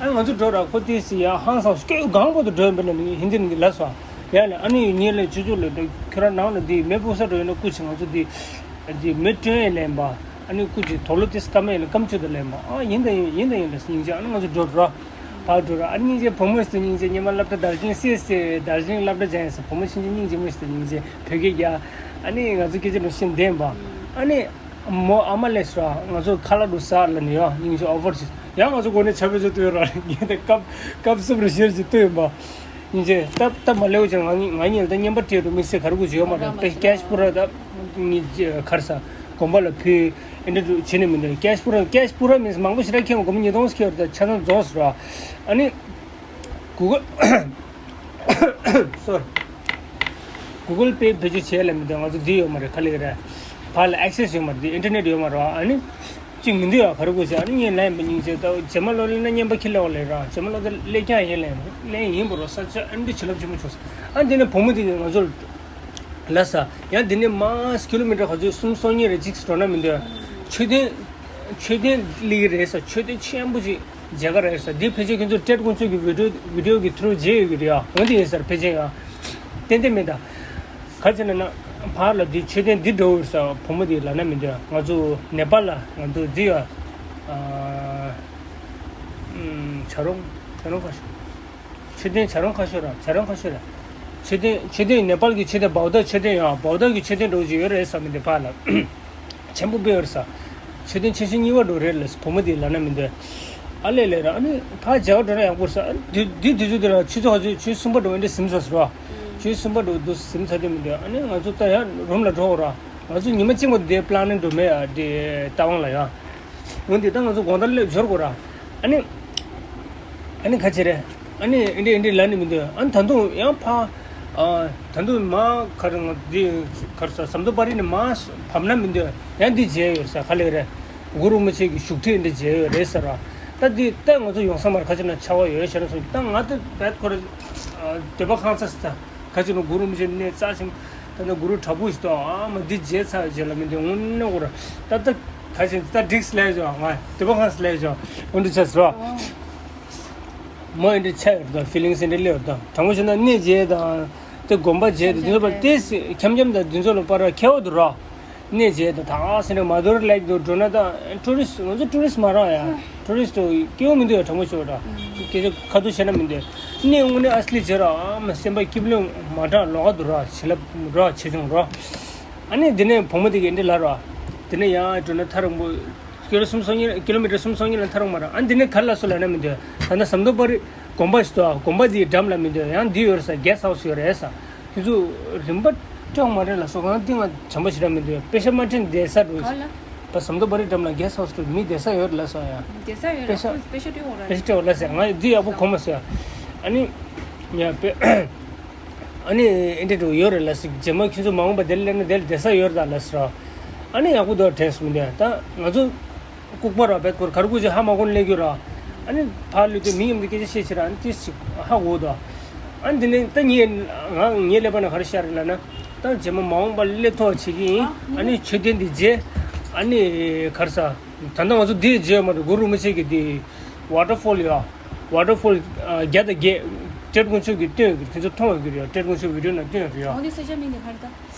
ཨ་ང་ཚོ་འགྲོ་ར་ཁོ་དེ་སི་ཡ་ཧང་སང་སྐད་གང་པོ་དུ་འགྲོ་ཡིན་པ་ལ་ནི་ཧིན་དི་ནི་ལ་སོ། ཡ་ལ་ཨ་ནི་ཉེ་ལ་ཅུ་ཅུ་ལ་འགྲོ་ཁྱོད་ར་ནང་ལ་འདི་མེ་ཕུག་ས་འགྲོ་ཡིན་ན་སྐུ་ཆེ་ང་ཚོ་འདི་འདི་མེ་སྤྲོད་ཡས་ལེན་པ། ཨ་ནི་སྐུ་ཆེ་དོ་ལོ་དེ་སྐམ་ཡས་ལ་སྐམ་ཆུ་དུ་ལེན་པ། ཨ་ཡིན་ད་ཡིན་ཡིན་ད་ཡིན་ད་སྙིང་རྗེ། ཨ་ནི་ང་ཚོ་འགྲོ་འགྲོ། ཕར་འགྲོ་ར། ཨ་སྙིང་རྗེ་བུ་མོ་ཞིག་ཏུ་སྙིང་རྗེ་ཉི་མ་སློབ་གྲྭ་དར་ཞིང་སི་སི་དར་ཞིང་སློབ་གྲྭ་སྦྱངས་ཡིན་ས་བུ་མོ་ཆུང་ཆུང་སྙིང་རྗེ་མོ་ཞིག་ཏུ་སྙིང་རྗེ་བོད་སྐད་རྒྱག་ཨ་ནི་ང་ཚོ་སྐད་ཆ་འགྲོ་ཤེས་ལྡན་པ། ཨ་ནི་མོ་ཨ་མ་ལས་སོ་ར་ང་ཚོ་ཁ་ལག་འགྲོ་ས་ལ་ནི་ཡ་སྙིང་རྗེ་ཨོ་ཕར་ཞིག་ཡང་ང་ཚོ་སྒོ་ནས་ཆ་བེད་ཚོ་ལྟོས་ར་ངས་ད་སྐབས་སྐབས་གསུམ་རུ་ཤེར་ཞིག་ལྟོས་ཡིན་པ། སྙིང་རྗེ་སྟབས་སྟབས་མ་ལེགས་ཅན་ང་ང་གཉིས་ལ་ད་བརྙན་པ་སྤྲད་འགྲོ་མི་སེ་ག་རེ་དགོས་ཅིག་ཡོད་མ་རེད་པེ་ཀེཤ་པུ་ར་ད་ངས་གར་ས་དགོན་པ་ལ་ཕུལ། ཨེ་འདྲ་འདྲ་བྱེད་ནས་མི་འདུག་ཀེཤ་པུ་ར་ཀེཤ་པུ་ར་མིན་མང་པོ་ཞེ་དྲག་ཁྱེར་སྒོར་མོ་ཉིས་སྟོང་ཁྱེར་ད་ཆ་ཚང་རྫོགས་སོ་ར། ཨ་ནི་གུ་གལ་སོ་གུ་གལ་པེ་བེད་སྤྱོད་བྱས་ལ་མི་འདུག་ང་ཚོ་འདི་ཡོད་མ་རེད་ག་ལེ་རེད། ཕར་ལ་ཨེག་སེ་སི་ཡོད་མ་རེད་འདི་ཨིན་ཊར་ནེཊ་ཡོད་མ་རེད། ཨ་ནི་གཅིག་མི་འདུག་ཡ་ག་རེ་དགོས་ཟེར། ཨ་ནི་ངས་ལན་མི་སྙིང་རྗེ་ད་རྗེས་མ་ལོ་ལེན་ན་བརྙན་པ་ཁྱེར་ལེ་བ་ལེ་ར་རྗེས་མ་ལོ་ད་ལེ་རྐྱང་ཡིན་ལེ་ལེན་ཡིན་པ་རོ་ས་ཆ་ཨ་འདི་བྱིན་རླབས་ཆེན་མོ་བྱུང་སོང་། ཨ་འདི་ནས་བུ་མོ་འདི་ང་ཚོ་ལ་ས་ཡང་འདི་ནས་མ་ཀི་ལོ་མི་ཊར་ག་ཚོད་སུམ་སོ་གཉིས་རེ་གཅིག་འགྲོ་ན་མི་འདོད། མཆོད་རྟེན་མཆོད་རྟེན་ལི་རེད་ས་མཆོད་རྟེན་ཆེན་པོ་ཅིག་མཇལ་ཁ་རེད་ས་འདི་ཕལ་ཆེར་ཁྱོད་ཚོ་ཏྲེད་དཀོན་མཆོག་གི་བི་ཌིའོ་བི་ཌིའོ་གི་ཐུ་རུ་མཇལ་ཡོད་ཀྱི་རེད་ཡ། འོན་ཏེ་ཡིན་སར་ཕལ་ཆེར་ཡ་ཏན་ཏན་མེད་ད། ག་ཚོད་ན་ན་ཕར་ལ་འདི་མཆོད་རྟེན་འདི་འགྲོ་ཡོད་ས་བུ་མོ་འདི་ལ་ན་མི་འདོད། ང་ཚོ་ནེ་པཱལ་ལ་ང་ཚོ་འདི་ཡ་བྱ་རུང་བྱ་རུང་ཁ་ཤོད། མཆོད་རྟེན་བྱ་རུང་ཁ་ཤོར་ར་བྱ་རུང་ཁ་ཤོར་ར། མཆོད་རྟེན་མཆོད་རྟེན་ནེ་པཱལ་གྱི་མཆོད་རྟེན་བའུ་ཌ་མཆོད་རྟེན་ཡང་བའུ་ཌ་གི་མཆོད་རྟེན་འགྲོ་བཞིན་ཡོད་རེད་ས་མི་འདི་ཕར་ལ་ཆེན་པོ་དཔེ་ཡོད་རེད་ས། མཆོད་རྟེན་ཆེ་ཤོས་གཉིས་པ་འགྲོ་རེད་ལ་བུ་མོ་འདི་ལ་ན་མི་འདོད། ཨ་ལས་ལས་ར་ཨ་ནི་ཕར་མཇལ་བ་འགྲོ་ན་ཡག་པོ་རེད་ས། ཨ་ནི་འདི་འདི་དུས་ཚོད་འདི་ལ་ཆུ་ཚོད་ཆུ་ཆུ་གསུམ་པ་འགྲོ་འདི་ཟིན་ས་ཟེར་བ། ཆུ་གསུམ་པ་འགྲོ་འདུག་ཟིན་ས་འདི་མི་འདོད། ཨ་ནི་ང་ཚོ་ད་ཡང་རུམ་ལ་འགྲོ་འོ་ར། ང་ཚོ་ཉི་མ་གཅིག་མ་འདི་པི་ལ་ནིང་འགྲོ་མེད་ཨ་འདི་རྟ་དབང་ལ་ཡང་། འོན་ཏེ་ད་ང་ཚོ་དགོང་དག་སླེབས་འབྱོར་དགོས་ར། ཨ་ནི། ཨ་ནི་ཁ་ཆེ་རེད། ཨ་ནི་ཨེ་འདྲི་ཨེ་འདྲི་ལ་ནི་མི་འདོད། ཨ་ནི་ད་དུང་ཡང་ཕ། ཨ། ད་དུང་མ་ཁར་ང་འདི་ཁར་ས་ཟམ་དོ་པ་རི་ནི་མ་བབས་ན་མི་འདོད། ཡང་འདི་མཇལ་ཡོད་ས་ག་ལེ་རེད། གུ་རུ་མི་ཆེ་གི་བཞུགས་ཁྲི་འདི་མཇལ་ཡོད་རེད་ཟེར་ར། ད་འདི་ད་ང་ཚོ་ཡོང་ས་མར་ཁ་ཆེ་ན་ཆ་བ་ཡོད་ཤེས་ན་སོང་ད་ང་ད་བད་ཁོ་ར། འདོད་པ་ཁང་ཚ་ས་ད། ཁ་ཅིག་ནི་གུ་རུ་རིན་པོ་ཆེ་གནས་རྩ་ཆེན་པོ། ད་ནི་གུ་རུ་དྲག་པོ་ཞིག་ཏུ་ཨ་མ་འདི་མཇལ་ཚར་རྗེས་ལ་མི་འདི་དངོས་གནས་གུ་རུ་ད་ལྟ་ཁ་ཅིག་ད་འགྲིག་སླེབས་བྱུང་ང་འདི་པ་ཁང་སླེབས་བྱུང་འོན་ཏེ་ཆ་ཟེར་བ། མོ་ཨེ་འདྲ་ཆ་ཡོད་དང་ཕི་ལིང་སི་ཨེ་འདྲ་སླེབས་ཡོད་དང་དྲང་པོ་བཤད་ན་གནས་མཇལ་དང་དེ་དགོན་པ་མཇལ་དང་འདི་ཚོ་བར་ཏེ་འཁྱམ་འཁྱམ་དང་འདི་ཚོ་ལ་བར་ཁྱད་པར་འདུག་ར། གནས་མཇལ་དང་ད་སེ་འདྲ་མ་དུར་ལེག་དུ་འགྲོ་ན་ད་ཊུ་རི་སི་ང་ཚོ་ཊུ་རི་སི་མ་རག་ཡ། ཊུ་རི་སི་སྐྱེ་བོ་མི་འདུག་ཡ་དྲང་པོ་ཤོད་ར། སྐད་ཆ་ཁ་ཐུག་བཤད་ན་མི་འདུག་གནས་དངོས་གནས་ཨ་སི་ལི་བྱེད་ར་ཨ་མ་སེམས་པ་སྐྱིད་པོ་མ་དྲག་ལོག་ག་འདུག་ར་བྱིན་རླབས་ར་ཆེ་ཆུང་ར། ཨ་ནི་འདི་ནས་བུ་མོ་དེ་གི་འདི་ལ་ར། འདི་ནས་ཡང་འགྲོ་ན་ཐག་རིང་པོ། ཀི་ལོ་སུམ་སོ་གཉིས་ཀི་ལོ་མི་ཊར་སུམ་སོ་གཉིས་ལ་ཐག་རིང་མ་ར་ཨ་འདི་ནས་ག་ལ་སུ་ལ་ན་མི་འདུག་ད་ལྟ་ཟམ་གདོང་པ་རི་དགོན་པ་ཞིག་འདུག་དགོན་པ་འདིའི་འགྲམ་ལ་མི་འདུག་ཡང་འདི་ཡོད་རེད་ས་གེ་སི་ཊི་ཧའུ་སི་ཡོད་རེད་ས། དེ་ཚོ་རིམ་པ་སྐྱོང་མ་རེད་ལ་སོ་གང་ཏིང་ང་བྱམས་པ་ཞིག་ར་མི་འདུག་པེ་ཤ་མ་ཁྲིན་བསྡད་ས་འགྲོ། ག་ལ། པ་ཟམ་གདོང་པ་རི་འགྲམ་ལ་གེ་སི་ཊི་ཧའུ་སི་འགྲོ་མི་བསྡད་ས་ཡོད་རེད་ལ་སོ་ཡ། བསྡད་ས་ཡོད་པེ་ཤ་ར་པེ་ཤ་སྤྲད་འོང་ར་པེ་ཤ་སྤྲད་འོང་ལ་ཟེར་ང་འདི་ཡག་པོ་གོ་མ་སོ་ཡ། ཨ་ནི། ཡ་པེ། ཨ་ནི་ཨེ་འདྲ་འགྲོ་ཡོད་རེད་ལ་སོ་རྗེས་མ་ཁྱོད་ཚོ་མ་འོངས་པ་དེ་ལ་སླེབས་ན་དེ་ལ་བསྡད་ས་ཡོད་རེད་ད་ལ་སོ། ཨ་ནི་ཡག་པོ་འདུག་དྲན་སོང་མི་འདུག་ཡ་ད་ང་ཚོ། ལྐུགས་པ་ར་བེད་སྐོར་གར་དགོས་ཅིག་ཧ་མ་གོ་ནས་སླེབས་རྒྱུ་ར། ཨ་ནི་ཕར་ལུས་དུས་མི་ཡིན་དུས་སྐད་ཆ་བཤད་ཕྱིར་ཨ་ནི་ཏིས་ཅིག་ཧ་གོ་དོ། ཨ་ནི་དེ་ནས་ད་ངས་ང་ངའི་ཀླད་པ་ན་ག་རེ་ཤར་ལ་ན། ད་རྗེས་མ་མ་འོངས་པ་སླེབས་ཐུབ་པ་བྱེད་ཀྱི་ཡིན། ཨ་ནི་མཆོད་རྟེན་འདི་མཇལ། ཨ་ནི་གར་ས། ད་ལྟ་ང་ཚོ་འདི་མཇལ་མ་འགྲོ་གུ་རུ་རིན་པོ་ཆེ་གི་འདི། ཝ་ཊར་ཕོལ་ཡོད། ཝ་ཊར་ཕོལ་བརྒྱ་དང་བརྒྱད། ཀྲེད་དཀོན་མཆོག་གིས་སྟོན་ཡོད་ཀྱི་རེད། ཁྱེད་ཚོ་མཐོང་ཡོད་ཀྱི་རེད། ཀྲེད་དཀོན་མཆོག་བི་ཌིའོ་ནང་སྟོན་ཡོད་རེད་ཡ། འོ་འདི་ས་ཆ་མིང་དེ་ག་རེ་ད།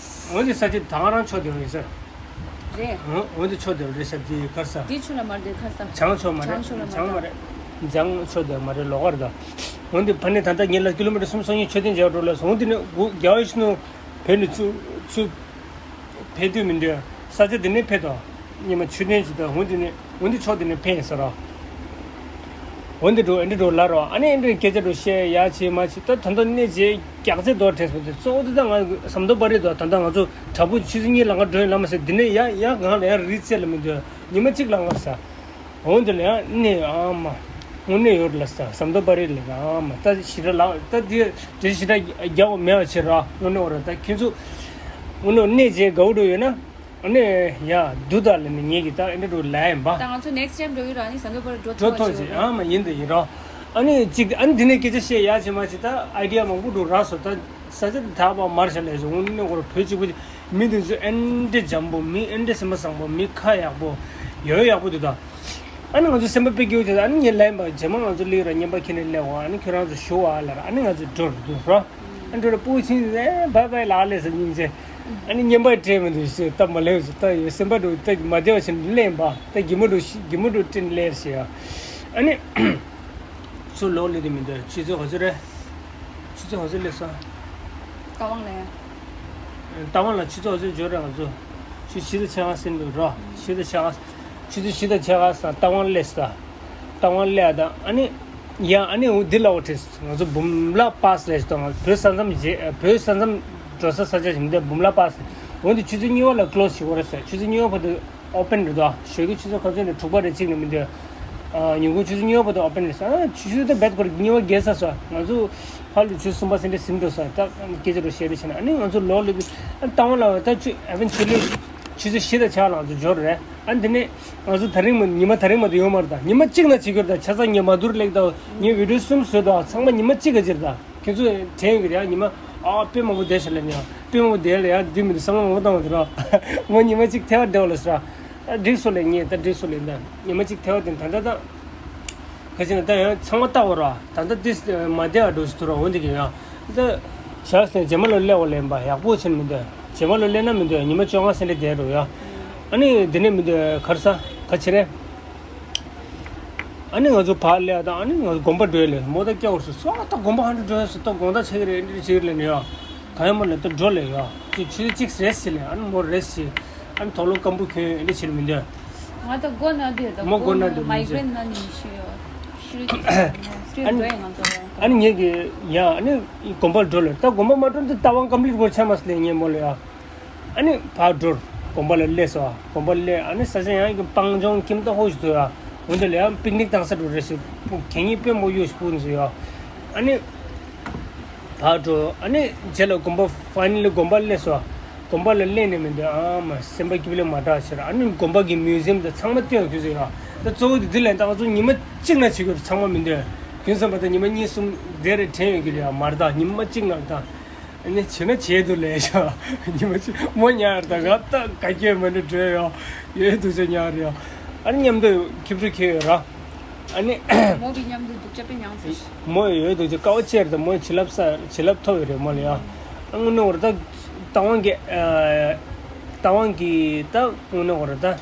འོ་འདི་ས་ཆ་ད་ག་རང་ཕྱོགས་དེ་རེད་ཟེར། རེད། འོ་འོ་འདི་ཕྱོགས་དེ་རེད་ཟེར། འདི་ག་རེ་ཟེར། འདི་ཆུ་ལ་མར་དེ་ག་རེ་ཟེར། བྱང་ཕྱོགས་མ་རེད། བྱང་ཕྱོགས་ལ་མར་བྱང་ད། མ་རེད། བྱང་ཕྱོགས་དེ་མ་རེད། ལོགས་ཀ་རེད་ད། འོ་འདི་ཕ་ནི་ད་ལྟ་ངེད་ལ་ཀི་ལོ་མི་ཊར་སུམ་སོ་གཉིས་མཆོད་རྟེན་མཇལ་བ་འགྲོ་ལ་སོང་། འོ་འདི་ནི་སྒུག་རྒྱ་བའི་ཤུ་ནུ་བོད་ནི་ཚུ་ཚུ་ཕེབས་དུས་མི་འདོད་ས་ཆ་འདི་ནས་ཕེབས་དོ། ཉི་མ་ཆུ་ནན་ཅིག་དང་འོ་འདི་ནས་འོ་འདི་ཕྱོགས་འདི་ནས་ཕེབས་ཡིན་ཟེར་རོ། འོ་འདི་འགྲོ་ཨེ་འདྲི་འགྲོ་ལ་རོ། ཨ་ནི་ཨེ་འདྲི་སྐད་ཆ་འགྲོ་བཤད་ཡ་བྱེད་མ་བྱེད། ད་ད་ལྟ་གནས་བྱེད་རྒྱག་ཚད་དོ་དྲན་སོང་སྟེ། གཙོ་བོ་འདི་ད་ང་ཟམ་མདོ་པ་རེད་དོ། ད་ལྟ་ང་ཚོ་དྲ་འབུ་ཆུ་ཚོད་གཉིས་ལ་ང་འགྲོ་ཡིན་ལ་མ་ཟེར། འདི་ནས་ཡ་ཡ་གང་ལ་ཡ་རི་རྩེ་ལ་མི་འདོད། ཉི་མ་གཅིག་ལ་ང་ཟ། འོན་ཏེ་ལ་ཡང་གནས་ཨ་མ། དངོས་གནས་ཡོད་ལ་ས་ཟམ་མདོ་པ་རེད་ལ་ཨ་མ། ད་ཞི་དྲག་ལགས་ད་དེ་དེ་ཞི་དྲག་རྒྱག་མེད་པ་བྱེད་ར། དངོས་གནས་འོ་ར་ད་ཁྱེད་ཚོ་དངོས་གནས་གནས་བྱས་དགའ་བོ་འགྲོ་ཡོད་ན་ཨ་ནི་ཡ་འདུག་ད་ལ་ནི་ངེད་ཀྱི་ད་ཨེ་འདྲ་འགྲོ་ལ་ཡིན་པ། ད་ང་ཚོ་next time་འགྲོ་ཡོད་ར་ནི་ཟམ་མདོ་པ་རེད་འགྲོ་འགྲོ་ཐོག་ཐོག་ཅིག་ཨ་མ་ཡིན་ད་ཡིན་ར། ཨ་ནི་གཅིག་ཨ་ནི་དེ་ནས་སྐད་ཆ་བཤད་ཡ་བྱེད་མ་བྱེད་ད་ཨའི་ཌི་ཡ་མང་པོ་འགྲོ་ར་སོ། ད་ས་ཆ་དེ་ད་བ་མར་བྱ་ལས་སོ་དངོས་གནས་འོ་ར་བོད་གཅིག་པུ་མི་འདི་ཚོ་ཨེ་འདྲ་འཇམ་པོ། མི་ཨེ་འདྲ་སེམས་པ་བཟང་པོ། མི་ཁ་ཡག་པོ། ཡོད་ཡག་པོ་འདུག་ད། ཨ་ནི་ང་ཚོ་སེམས་པ་དཔེ་སྐྱིད་པོ་བྱས། ཨ་ནི་ངས་ལན་པ་རྗེས་མ་ང་ཚོ་སླེབས་ར་བརྙན་པར་ཁྱེར་ནས་སླེབས་འོ། ཨ་ནི་ཁྱོད་རང་ཚོ་ཞུ་བ་ལ་ར། ཨ་ནི་ང་ཚོ་འགྲོ་རུ་འདུག་རོ། ཨ་འགྲོ་ར་སྤུ་ཆིན་ཟེ་བའི་བའི་ལགས་ལས་ཟེར་སྙིང་རྗེ། ཨ་ནི་བརྙན་པར་སྤྲད་མི་འདུག་ཟེར། ད་མ་སླེབས་ཟེར། ད་ཡོད་སེམས་པ་འགྲོ་ད་མ་བདེ་བ་བྱས་ནས་སླེབས་པ། ད་གི་མོ་འགྲོ་ཤི་གི་མོ་འགྲོ་སྤྲད་ནས་སླེབས་ཟེར་ཡ། ཨ་ནི་ཚུར་ལོག་སླེབས་དུས་མི་འདུག་ཆུ་ཚོད་ག་ཚོད་རེད། ཆུ་ཚོད་ག་ཚོད་སླེབས་སོང་། རྟ་དབང་ལ་ཡ། རྟ་དབང་ལ་ཆུ་ཚོད་ག་ཚོད་འབྱོར་རེད། ང་ཚོ་ཆུ་ཚོད་བཞི་དང་ཕྱེད་ཀ་ཟིན་འདུག་རོ། བཞི་དང་ཕྱེད་ཀ་ཆུ་ཚོད་བཞི་དང་ཕྱེད་ཀ་སང་རྟ་དབང་སླེབས་སོང་། རྟ་དབང་སླེབས་དང་ཨ་ནི་ཡ་ཨ་ནི་འོ་འདི་ལ་འོ་བྲིས། ང་ཚོ་འབུམ་ལ་པཱས་ལས་སོང་། བོད་ས་མཚམས་རྗེས་བོད་ས་མཚམས་འགྲོ་ས་ས་ཆ་ཞིག་འདི་འབུམ་ལ་པཱས། འོ་འདི་ཆུ་ཚོད་གཉིས་པ་ལ་ཀློ་སི་བྱེད་དགོས་རེད་ཟེར། ཆུ་ཚོད་གཉིས་པ་བར་དུ་ཨོ་པན་རེད་དོ། ཞོགས་ཀྱི་ཆུ་ཚོད་ག་ཚོད་ནས་དྲུག་པ་རེད་གཅིག་ནས་མི་འདོད། ཨ་ཉིན་གུང་ཆུ་ཚོད་གཉིས་པ་བར་དུ་ཨོ་པན་རེད་ཟེར། ཨ་ཆུ་ཚོད་དེ་རྦད་ཁོ་རེ་གཉིས་པ་བརྒལ་ཚར་སོང་། ང་ཚོ་ཕར་ལ་ཆུ་ཚོད་གསུམ་པ་ཟིན་འདྲ་ཟིན་འགྲོ་སོང་། ད་སྐད་ཆ་རུ་བཤད་རེ་བྱས་ན་ཨ་ནི་ང་ཚོ་ལོག་ལ་ཨ་རྟ་དབང་ལ་ད་ཆུ་ཨ་ཕན་ཆུ་ལེ་ཆུ་ཚོད་བཞི་དང་ཕྱེད་ལ་ང་ཚོ་འབྱོར་རེད། ཨ་འདི་ནས་ང་ཚོ་དེ་རིང་མ་ཉི་མ་དེ་རིང་མ་དེ་ཡོང་མ་རེད། ད་ཉི་མ་གཅིག་ན་བྱེད་རྒྱུ་རེད། ད་ཆ་ཚང་ངས་མ་དུར་ལེགས་ད་ངས་བི་ཌིའོ་གསུམ་བཟོས་ད་ཚང་མ་ཉི་མ་གཅིག་ག་ཅིག་རེད། ད་ཁྱེད་ཚོས་དྲན་ཡོད་ཀྱི་རེད། ཨ་ཉི་མ་ཨ་དཔེ་མང་པོ་བསྡད་ཤག་ལབ་ནས། ཨ་དཔེ་མང་པོ་བསྡད་ལ་ཡ་འདི་མི་འདུག་བསམ་བློ་མང་པོ་བཏང་བ་འདུག་ར། ངོ་ཉི་མ་གཅིག་ཐལ་བ་བསྡད་པ་ལ་ཟེར་ར། ཨ་འགྲིག་སོང་ལབ་ངས། ད་འགྲིག་སོང་ལབ། ད་ཉི་མ་གཅིག་ཐལ་བ་དེ་ད་ལྟ་ད་ག་ཅི་ན་ད་ཡང་ཚང་མ་བལྟ་བ་ར། ད་ལྟ་འདི་མ་བསྡད་པ་འགྲོ་ཞིག་ཐུག་ར། འོ་འདི་གི་ཡ་ད་ཞག་སྟེང་རྗེས་མ་ལོ་སླེབས་པ་ལེན་པ་ཡག་པོ་བྱས་ནས་མི་འདུག་རྗེས་མ་ལོ་སླེབས་ན་མི་འདུག་ཉི་མ་བཅོ་ལྔ་ཟིན་འདྲ་བསྡད་འགྲོ་ཡ། ཨ་ནི་འདི་ནས་མི་འདུག་ག་རེ་ཟ་ག་ཅི་རེད། ཨ་ནི་ང་ཚོ་ཕར་སླེབས་དང་ཨ་ནི་ང་ཚོ་དགོན་པ་འགྲོ་ལས་མོ་ད་སྐྱ་བོར་སོ་སོ། ཨ་ད་དགོན་པ་ཧ་འདྲ་འགྲོ་སོ། ད་དགོང་དག་ཆགས་ཀྱི་རེད། འདི་འདྲ་བྱེད་ཀྱི་རེད་ལབ་ནས་ཡ། གང་ཡང་མ་ལབ། ད་འགྲོ་ལས་ཡ། ཅིག་ཆུ་ཚོད་གཅིག་རེད་ཟེར་ལས། ཨ་ནི་མོ་རེད་ཟེར། ཨ་ནི་དོག་ལོ་སྐམ་པོ་གྱོན་འདི་བྱེད་མི་འདོད། ང་ད་མགོ་ན་འདི་ད་མོ་མགོ་ན་འདི་མི་མའི་བྱེད། གྲེན་ན་ནི་ཤི་ཤི་རེད་ཅིག་ཤི་རེད་ཨ་ནི་འགྲོ་ཡ་ང་ཚོ་ཨ་ནི་ངེད་ཀྱི་ཡ་ཨ་ནི་དགོན་པར་འགྲོ་ལས། ད་དགོན་པ་མ་འགྲོ་འདི་ལྟ་བ་ཀམ་པི་ལིཊ་སྐོར་ཆགས་མ་སོང་ལས་ངས་མོ་ལ་ཡ། ཨ་ནི་ཕར་འགྲོ། དགོན་པ་ལ་སླེབས་སོ། དགོན་པ་སླེབས་ཨ་ནི་ས་ཆ་ཡང་གི་སྤང་ལྗོངས་ཁྱིམ་ད་ཧོ་ཞིག་འདུག་ཡ། འོན་ཏེ་ལ་ཡང་པིག་ནིག་བཏང་ས་འགྲོ་རེད་ཟེར། ཕུ་གད་སྙིགས་དཔེ་མོ་གཡོ་ཞིག་ཕུ་ནས་ཟེར་ཡ། ཨ་ནི་ཕར་འགྲོ། ཨ་ནི་རྗེས་ལ་དགོན་པ་ཕའི་ནལ་ལི་དགོན་པ་སླེབས་སོ། དགོན་པ་ལ་སླེབས་ནས་མི་འདུག་ཨ་མ་སེམས་པ་སྐྱིད་པོ་ལས་མ་དྲག་ཕྱིར། ཨ་ནི་དགོན་པ་གི་མིའུ་ཛི་ཡམ་དང་ཚང་མ་སྟོན་ཡོད་ཟེར་ཡ། ད་གཙོ་བོ་དེ་འདི་ལས་ད་ང་ཚོ་ཉི་མ་གཅིག་ན་བྱེད་དགོས་ཚང་མ་མི་འདུག་རྒྱུན་བསམ་པ་ད་ཉི་མ་གཉིས་གསུམ་བསྡད་རེ་དྲན་ཡོད་ཀྱི་རེད་ཡ། མར་ད་ཉི་མ་གཅིག་ན་ད། ཨ་ནི་བྱེད་ན་བྱེད་དུ་ལས་ཤག་ཉི་མ་གཅིག་མོ་ཉར་ད་ག་ད་ག་སྐྱོད་མ་འདྲ་བྲོས་ཡོད་ཡོད་དུ་ཆ་ཉར་ཡོད། ཨ་ནི་མཉམ་དུ་ཁྱིམ་ཚུར་ཁྱེར་ཡོད་ར། ཨ་ནི་མོ་གི་མཉམ་དུ་སྡུག་ཅག་དཔེ་མྱངས་ཚར། མོ་ཡོད་དུ་ཆ་དཀའ་བ་སྤྱད་ད་མོ་བྱིན་རླབས་ས་བྱིན་རླབས་ཐོབ་ཡོད་རེད་མོ་ལ་ཡ། ཨ་དངོས་གནས་འོར་ད་རྟ་དབང་གི་རྟ་དབང་གི་ད་དངོས་གནས་འོར་ད།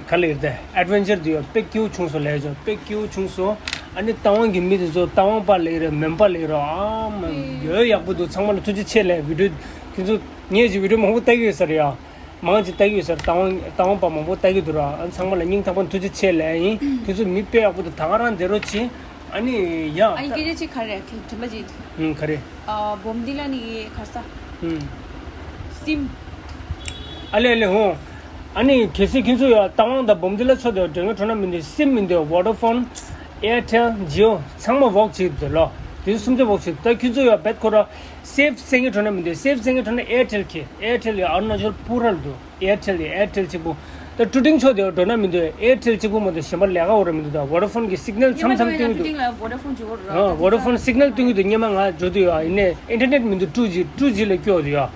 ག་ལེར་ཏེ་ཨེཌ་ཝེན་ཅར་དེ་ཡོད་དཔེ་སྐྱིད་པོ་བྱུང་སོང་ལས་ཅོ་དཔེ་སྐྱིད་པོ་བྱུང་སོང་། ཨ་ནི་རྟ་དབང་གི་མི་དེ་ཚོ་རྟ་དབང་པ་ལེགས་རེད་མོན་པ་ལེགས་རོ། ཨ་མ་ཡོད་ཡག་པོ་འདུག་ཚང་མ་ལ་ཐུགས་རྗེ་ཆེ་ལས། བི་ཌིའོ་ཁྱོད་ཚོ་ངས་ཀྱི་བི་ཌིའོ་མང་པོ་ལྟ་གི་ཡོད་ས་རེད་ཡ། མང་ཅིག་ལྟ་གི་ཡོད་ས་རེད། རྟ་དབང་རྟ་དབང་པ་མང་པོ་ལྟ་གི་འདུག་ར། ཨ་ཚང་མ་ལ་སྙིང་ཐག་པ་ཐུགས་རྗེ་ཆེ་ལས་ཡིན། ཁྱོད་ཚོ་མི་དཔེ་ཡག་པོ་འདུག་ད་ག་རང་བསྡད་རོགས་གྱིས། ཨ་ནི་ཡ། ཨ་ནི་སྐད་ཆ་གཅིག་ག་རེ་ཁྱེད་དྲན་པ་ཅིག་ཨུམ་ག་རེ། ཨ་བོམ་འདི་ལ་ནི་ག་ས། ཨུམ། སིམ། ཨ་ལེ་ཨ་ལེ་ཧོ། ཨ་ནི་གལ་སྲིད་ཁྱེད་ཚོ་ཡ་རྟ་དབང་དང་བོམ་འདི་ལ་ཚོ་དེ་འདྲ་ངན་གྲོ་ན་མི་འདུག་སིམ་མི་འདུག་ཝོ་ཌ་ཕོན། ཨེར་ཊེལ། ཇི་ཨོ། ཚང་མ་བོག་བྱེད་འདུག་ལོ། དེ་སུམ་ཅུ་བོག་བྱེད་འདུག་ད་ཁྱེད་ཚོ་ཡ་བེད་ཁོ་ར། སེབ་སེང་གེ་གྲོ་ན་མི་འདུག་སེབ་སེང་གེ་གྲོ་ན་ཨེར་ཊེལ་ཁེ། ཨེར་ཊེལ་ཡ་ཨ་རུ་ན་ཅལ་པུ་ར་ལ་འདུག་ཨེར་ཊེལ་ཡ་ཨེར་ཊེལ་གཅིག་པུ། ད་ཀྲུ་ཀྲིང་ཕྱོགས་དེ་འགྲོ་ན་མི་འདུག་ཨེར་ཊེལ་གཅིག་པུ་མ་གཏོགས་གཞན་པ་ལས་ཀ་འོ་ར་མི་འདུག་ད་ཝོ་ཌ་ཕོན་གྱི་སིག་ནལ་མཚམས་མཚམས་སྟོན་གྱི་འདུག་ཨ་ཝོ་ཌ་ཕོན་སིག་ནལ་སྟོན་གྱི་འདུག་སྔོན་མ་ང་འགྲོ་དུས་ཡ་ཡིན་ནའི་ཨིན་ཊར་ནེཊ་མི་འདུག་ཊུ་ཇི་ཊུ་ཇི་ལ་སྐྱོ་འདུག་ཡ།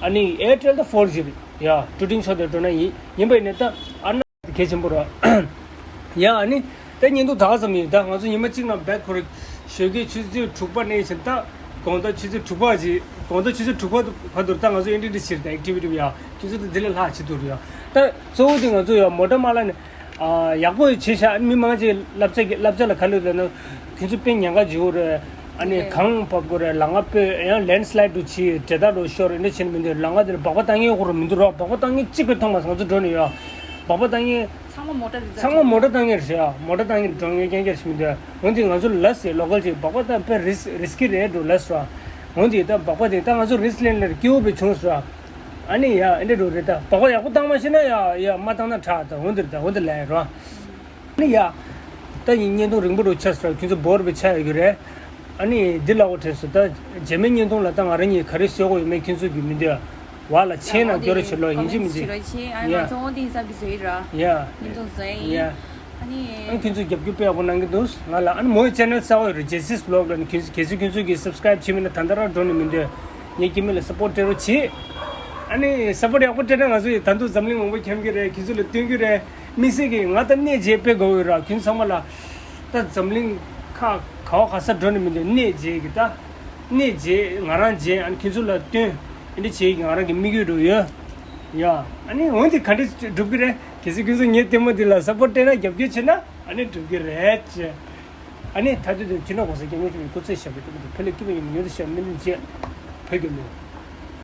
ཨ་ནི་ཨེར་ཊེལ་ད་ཕོར་ཇི་རེད་ཡ། ཀྲུ་ཀྲིང་ཕྱོགས་དེ་འགྲོ་ན་ཡིན་ཡིན་པ་ཡིན་ནའི་ད་ཨ་ན་གལ་ཆེན་པོ་ར་ཡ། ཨ་ནི་ད་ཉིན་དུ་ད་ག་ཙམ་ཡིན། ད་ང་ཚོ་ཉི་མ་གཅིག་ནང་བེད་ཁོ་ར། ཞོགས་ཀའི་ཆུ་ཚོད་དྲུག་པ་ནས་བྱས་ད་དགོང་དག་ཆུ་ཚོད་དྲུག་པ་ཅིག་དགོང་དག་ཆུ་ཚོད་དྲུག་པ་བར་དུ་ད་ང་ཚོ་ཨེ་འདྲ་འདྲ་བྱེད་ད་ཨེག་ཊི་བི་ཊི་ཡ་ཁྱོད་ཚོ་ད་འདི་ལས་ལྷག་བྱེད་ཐུབ་རེད་ཡ། ད་གཙོ་བོ་དེ་ང་ཚོ་ཡ་མོ་ཊ་མ་ལ་ནས་ཡག་པོ་བྱེད་ཤག་མི་མང་ཆེ་བསླབ་བྱ་གི་བསླབ་བྱ་ལ་ག་ལོས་ལ་ན་ཁྱོད་ཚོ་དཔེ་ཉེན་ཁ་འཇིག་གི་རེད། ཨ་ནི་གངས་བབས་དགོས་རེད། ལམ་ཁ་སྤོས་ཡང་ལེན་སི་ལའིད་འདྲ་བྱེད་འདྲེ་དག་འདྲ་ཤོར་འདྲ་བྱེད་ནི་མི་འདུག་ལམ་ཁ་དེ་ལ་སྦག་སྦག་བཏང་མཁན་ཡོད་དགོས་རེད་མི་འདུག་རོགས། སྦག་སྦག་བཏང་མཁན་གཅིག་པའི་ཐོག་མ་ང་ཚོ་འགྲོ་ནི་ཡོད། སྦག་སྦག་བཏང་མཁན་ཚང་མ་མོ་ཊ་རེད། ཚང་མ་མོ་ཊ་བཏང་མཁན་རེད་ཡ། མོ་ཊ་བཏང་མཁན་འགྲོ་མཁན་རྐྱང་རྐྱང་ཞིག་མི་འདུག་འོན་ཏེ་ང་ཚོ་ལ་སི་ལོ་ཀལ་ཅིག་སྦག་སྦག་བཏང་དཔེ་རིས་རིས་ཀི་རེད་འགྲོ་ལ་སི་ར། འོན་ཏེ་ད་སྦག་སྦག་དེ་ད་ང་ཚོ་རིས་ལེན་ལེར་སྐྱིད་པོ་བྱུང་སོང་ར། ཨ་ནི་ཡ་ཨེ་འདྲ་འགྲོ་རེད། ད་སྦག་སྦག་ཡག་པོ་བཏང་མ་ཤེས་ན་ཡ་ཡ་མ་བཏང་ན་དྲག་ད་འོན་ཏེ་ད་འོན་ཏེ་ལ་ཡ་རོ། ཨ་ནི་ཡ། ད་ཡིན་བརྙན་ཐུང་རིང་པོ་འགྲོ་ཆགས་སོང་། ཁྱོད་ཚོ་བོར་བའི་ཆ་ཡོད་ཀྱི་རེད། ཨ་ནི་འདི་ལ་འོ་དྲན་སོང་། ད་རྗེས་མའི་བརྙན་ཐུང་ལ་ད་ང་རང་གཉིས་ག་རེ་བཟོ་དགོས་ཡོད་མེད་ཁྱོད་ཚོ་གི་མི་འདོད་བ་ལ་མཆན་ནང་སྐྱོར་རོགས་བྱེད་ལོ། ཡིན་གཅིག་མིན་གཅིག་ཡ་ཡ། ང་ཚོ་འོ་དེ་ཡིན་ས་གི་བཟོ་ཡི་ར། ཡ་བརྙན་ཐུང་བཟོ་ཡི། ཡ་ཨ་ནི་ཨ་ཁྱོད་ཚོ་རྒྱབ་སྐྱོར་དཔེ་ཡག་པོ་གནང་གི་འདུག་ང་ལ་ཨ་ནི་མོའི་ཆེ་ནལ་གསར་པ་ཡོད་རེད། ཇེ་སིས་བི་ལོག་ལ་ནི་ཁྱོད་ཚོ་གལ་སྲིད་ཁྱོད་ཚོ་གི་སབ་སི་ཀ་རེབ་བྱེད་མེད་ན་ད་ལྟ་རང་འགྲོ་ནི་མི་འདོད། ངས་སྐྱེ་དམན་ལ་སབ་པོར་སྤྲད་རོགས་བྱེད། ཨ་ནི་སབ་པོར་ཡག་པོ་སྤྲད་ན་ང་ཚོ་ཡི་ད་དུང་འཛམ་གླིང་མང་པོ་འཁྱམ་གི་རེད། ཁྱོད་ཚོ་ལ་སྟོན་གི་རེད། དམིགས་བསལ་གྱིས་ང་ད་གནས་མཇལ་དཔེ་དགའ་བོ་ཡོད་ར། ཁྱོད་ཚང་མ་ལ་ད་འཛམ་གླིང་ཁག་ག་བ་ག་ས་འགྲོ་ནི་མི་འདུག་གནས་མཇལ་གི་ད་གནས་མཇལ་ང་རང་མཇལ་ཨ་ནི་ཁྱོད་ཚོ་ལ་སྟོན་ཨེ་འདྲ་བྱེད་གི་ང་རང་གི་དམིགས་ཡུལ་འགྲོ་ཡོད། ཡ་ཨ་ནི་འོན་ཏེ་ག་འདྲ་འགྲུབ་གི་རེད། གལ་སྲིད་ཁྱོད་ཚོ་ངའི་ལྟད་མོ་འདི་ལ་སབ་པོར་སྤྲད་ན་རྒྱབ་སྐྱོར་བྱེད་ན་ཨ་ནི་འགྲུབ་གི་རེད་ཅེས། ཨ་ནི་ད་དུས་དུ་ཕྱི་ནང་གོང་ས་སྐྱབས་མགོན་ཆེན་པོའི་སྐུ་ཚེ་ཞབས་པད་སྐྱིད་པོ་དང་ཕུ་ལེ་སྐྱིད་པོ་ཡིན་མི་ཡོད་དུ་ཞབས་མི་ལུས་བཅས་བོད་ཀྱི་ལུས།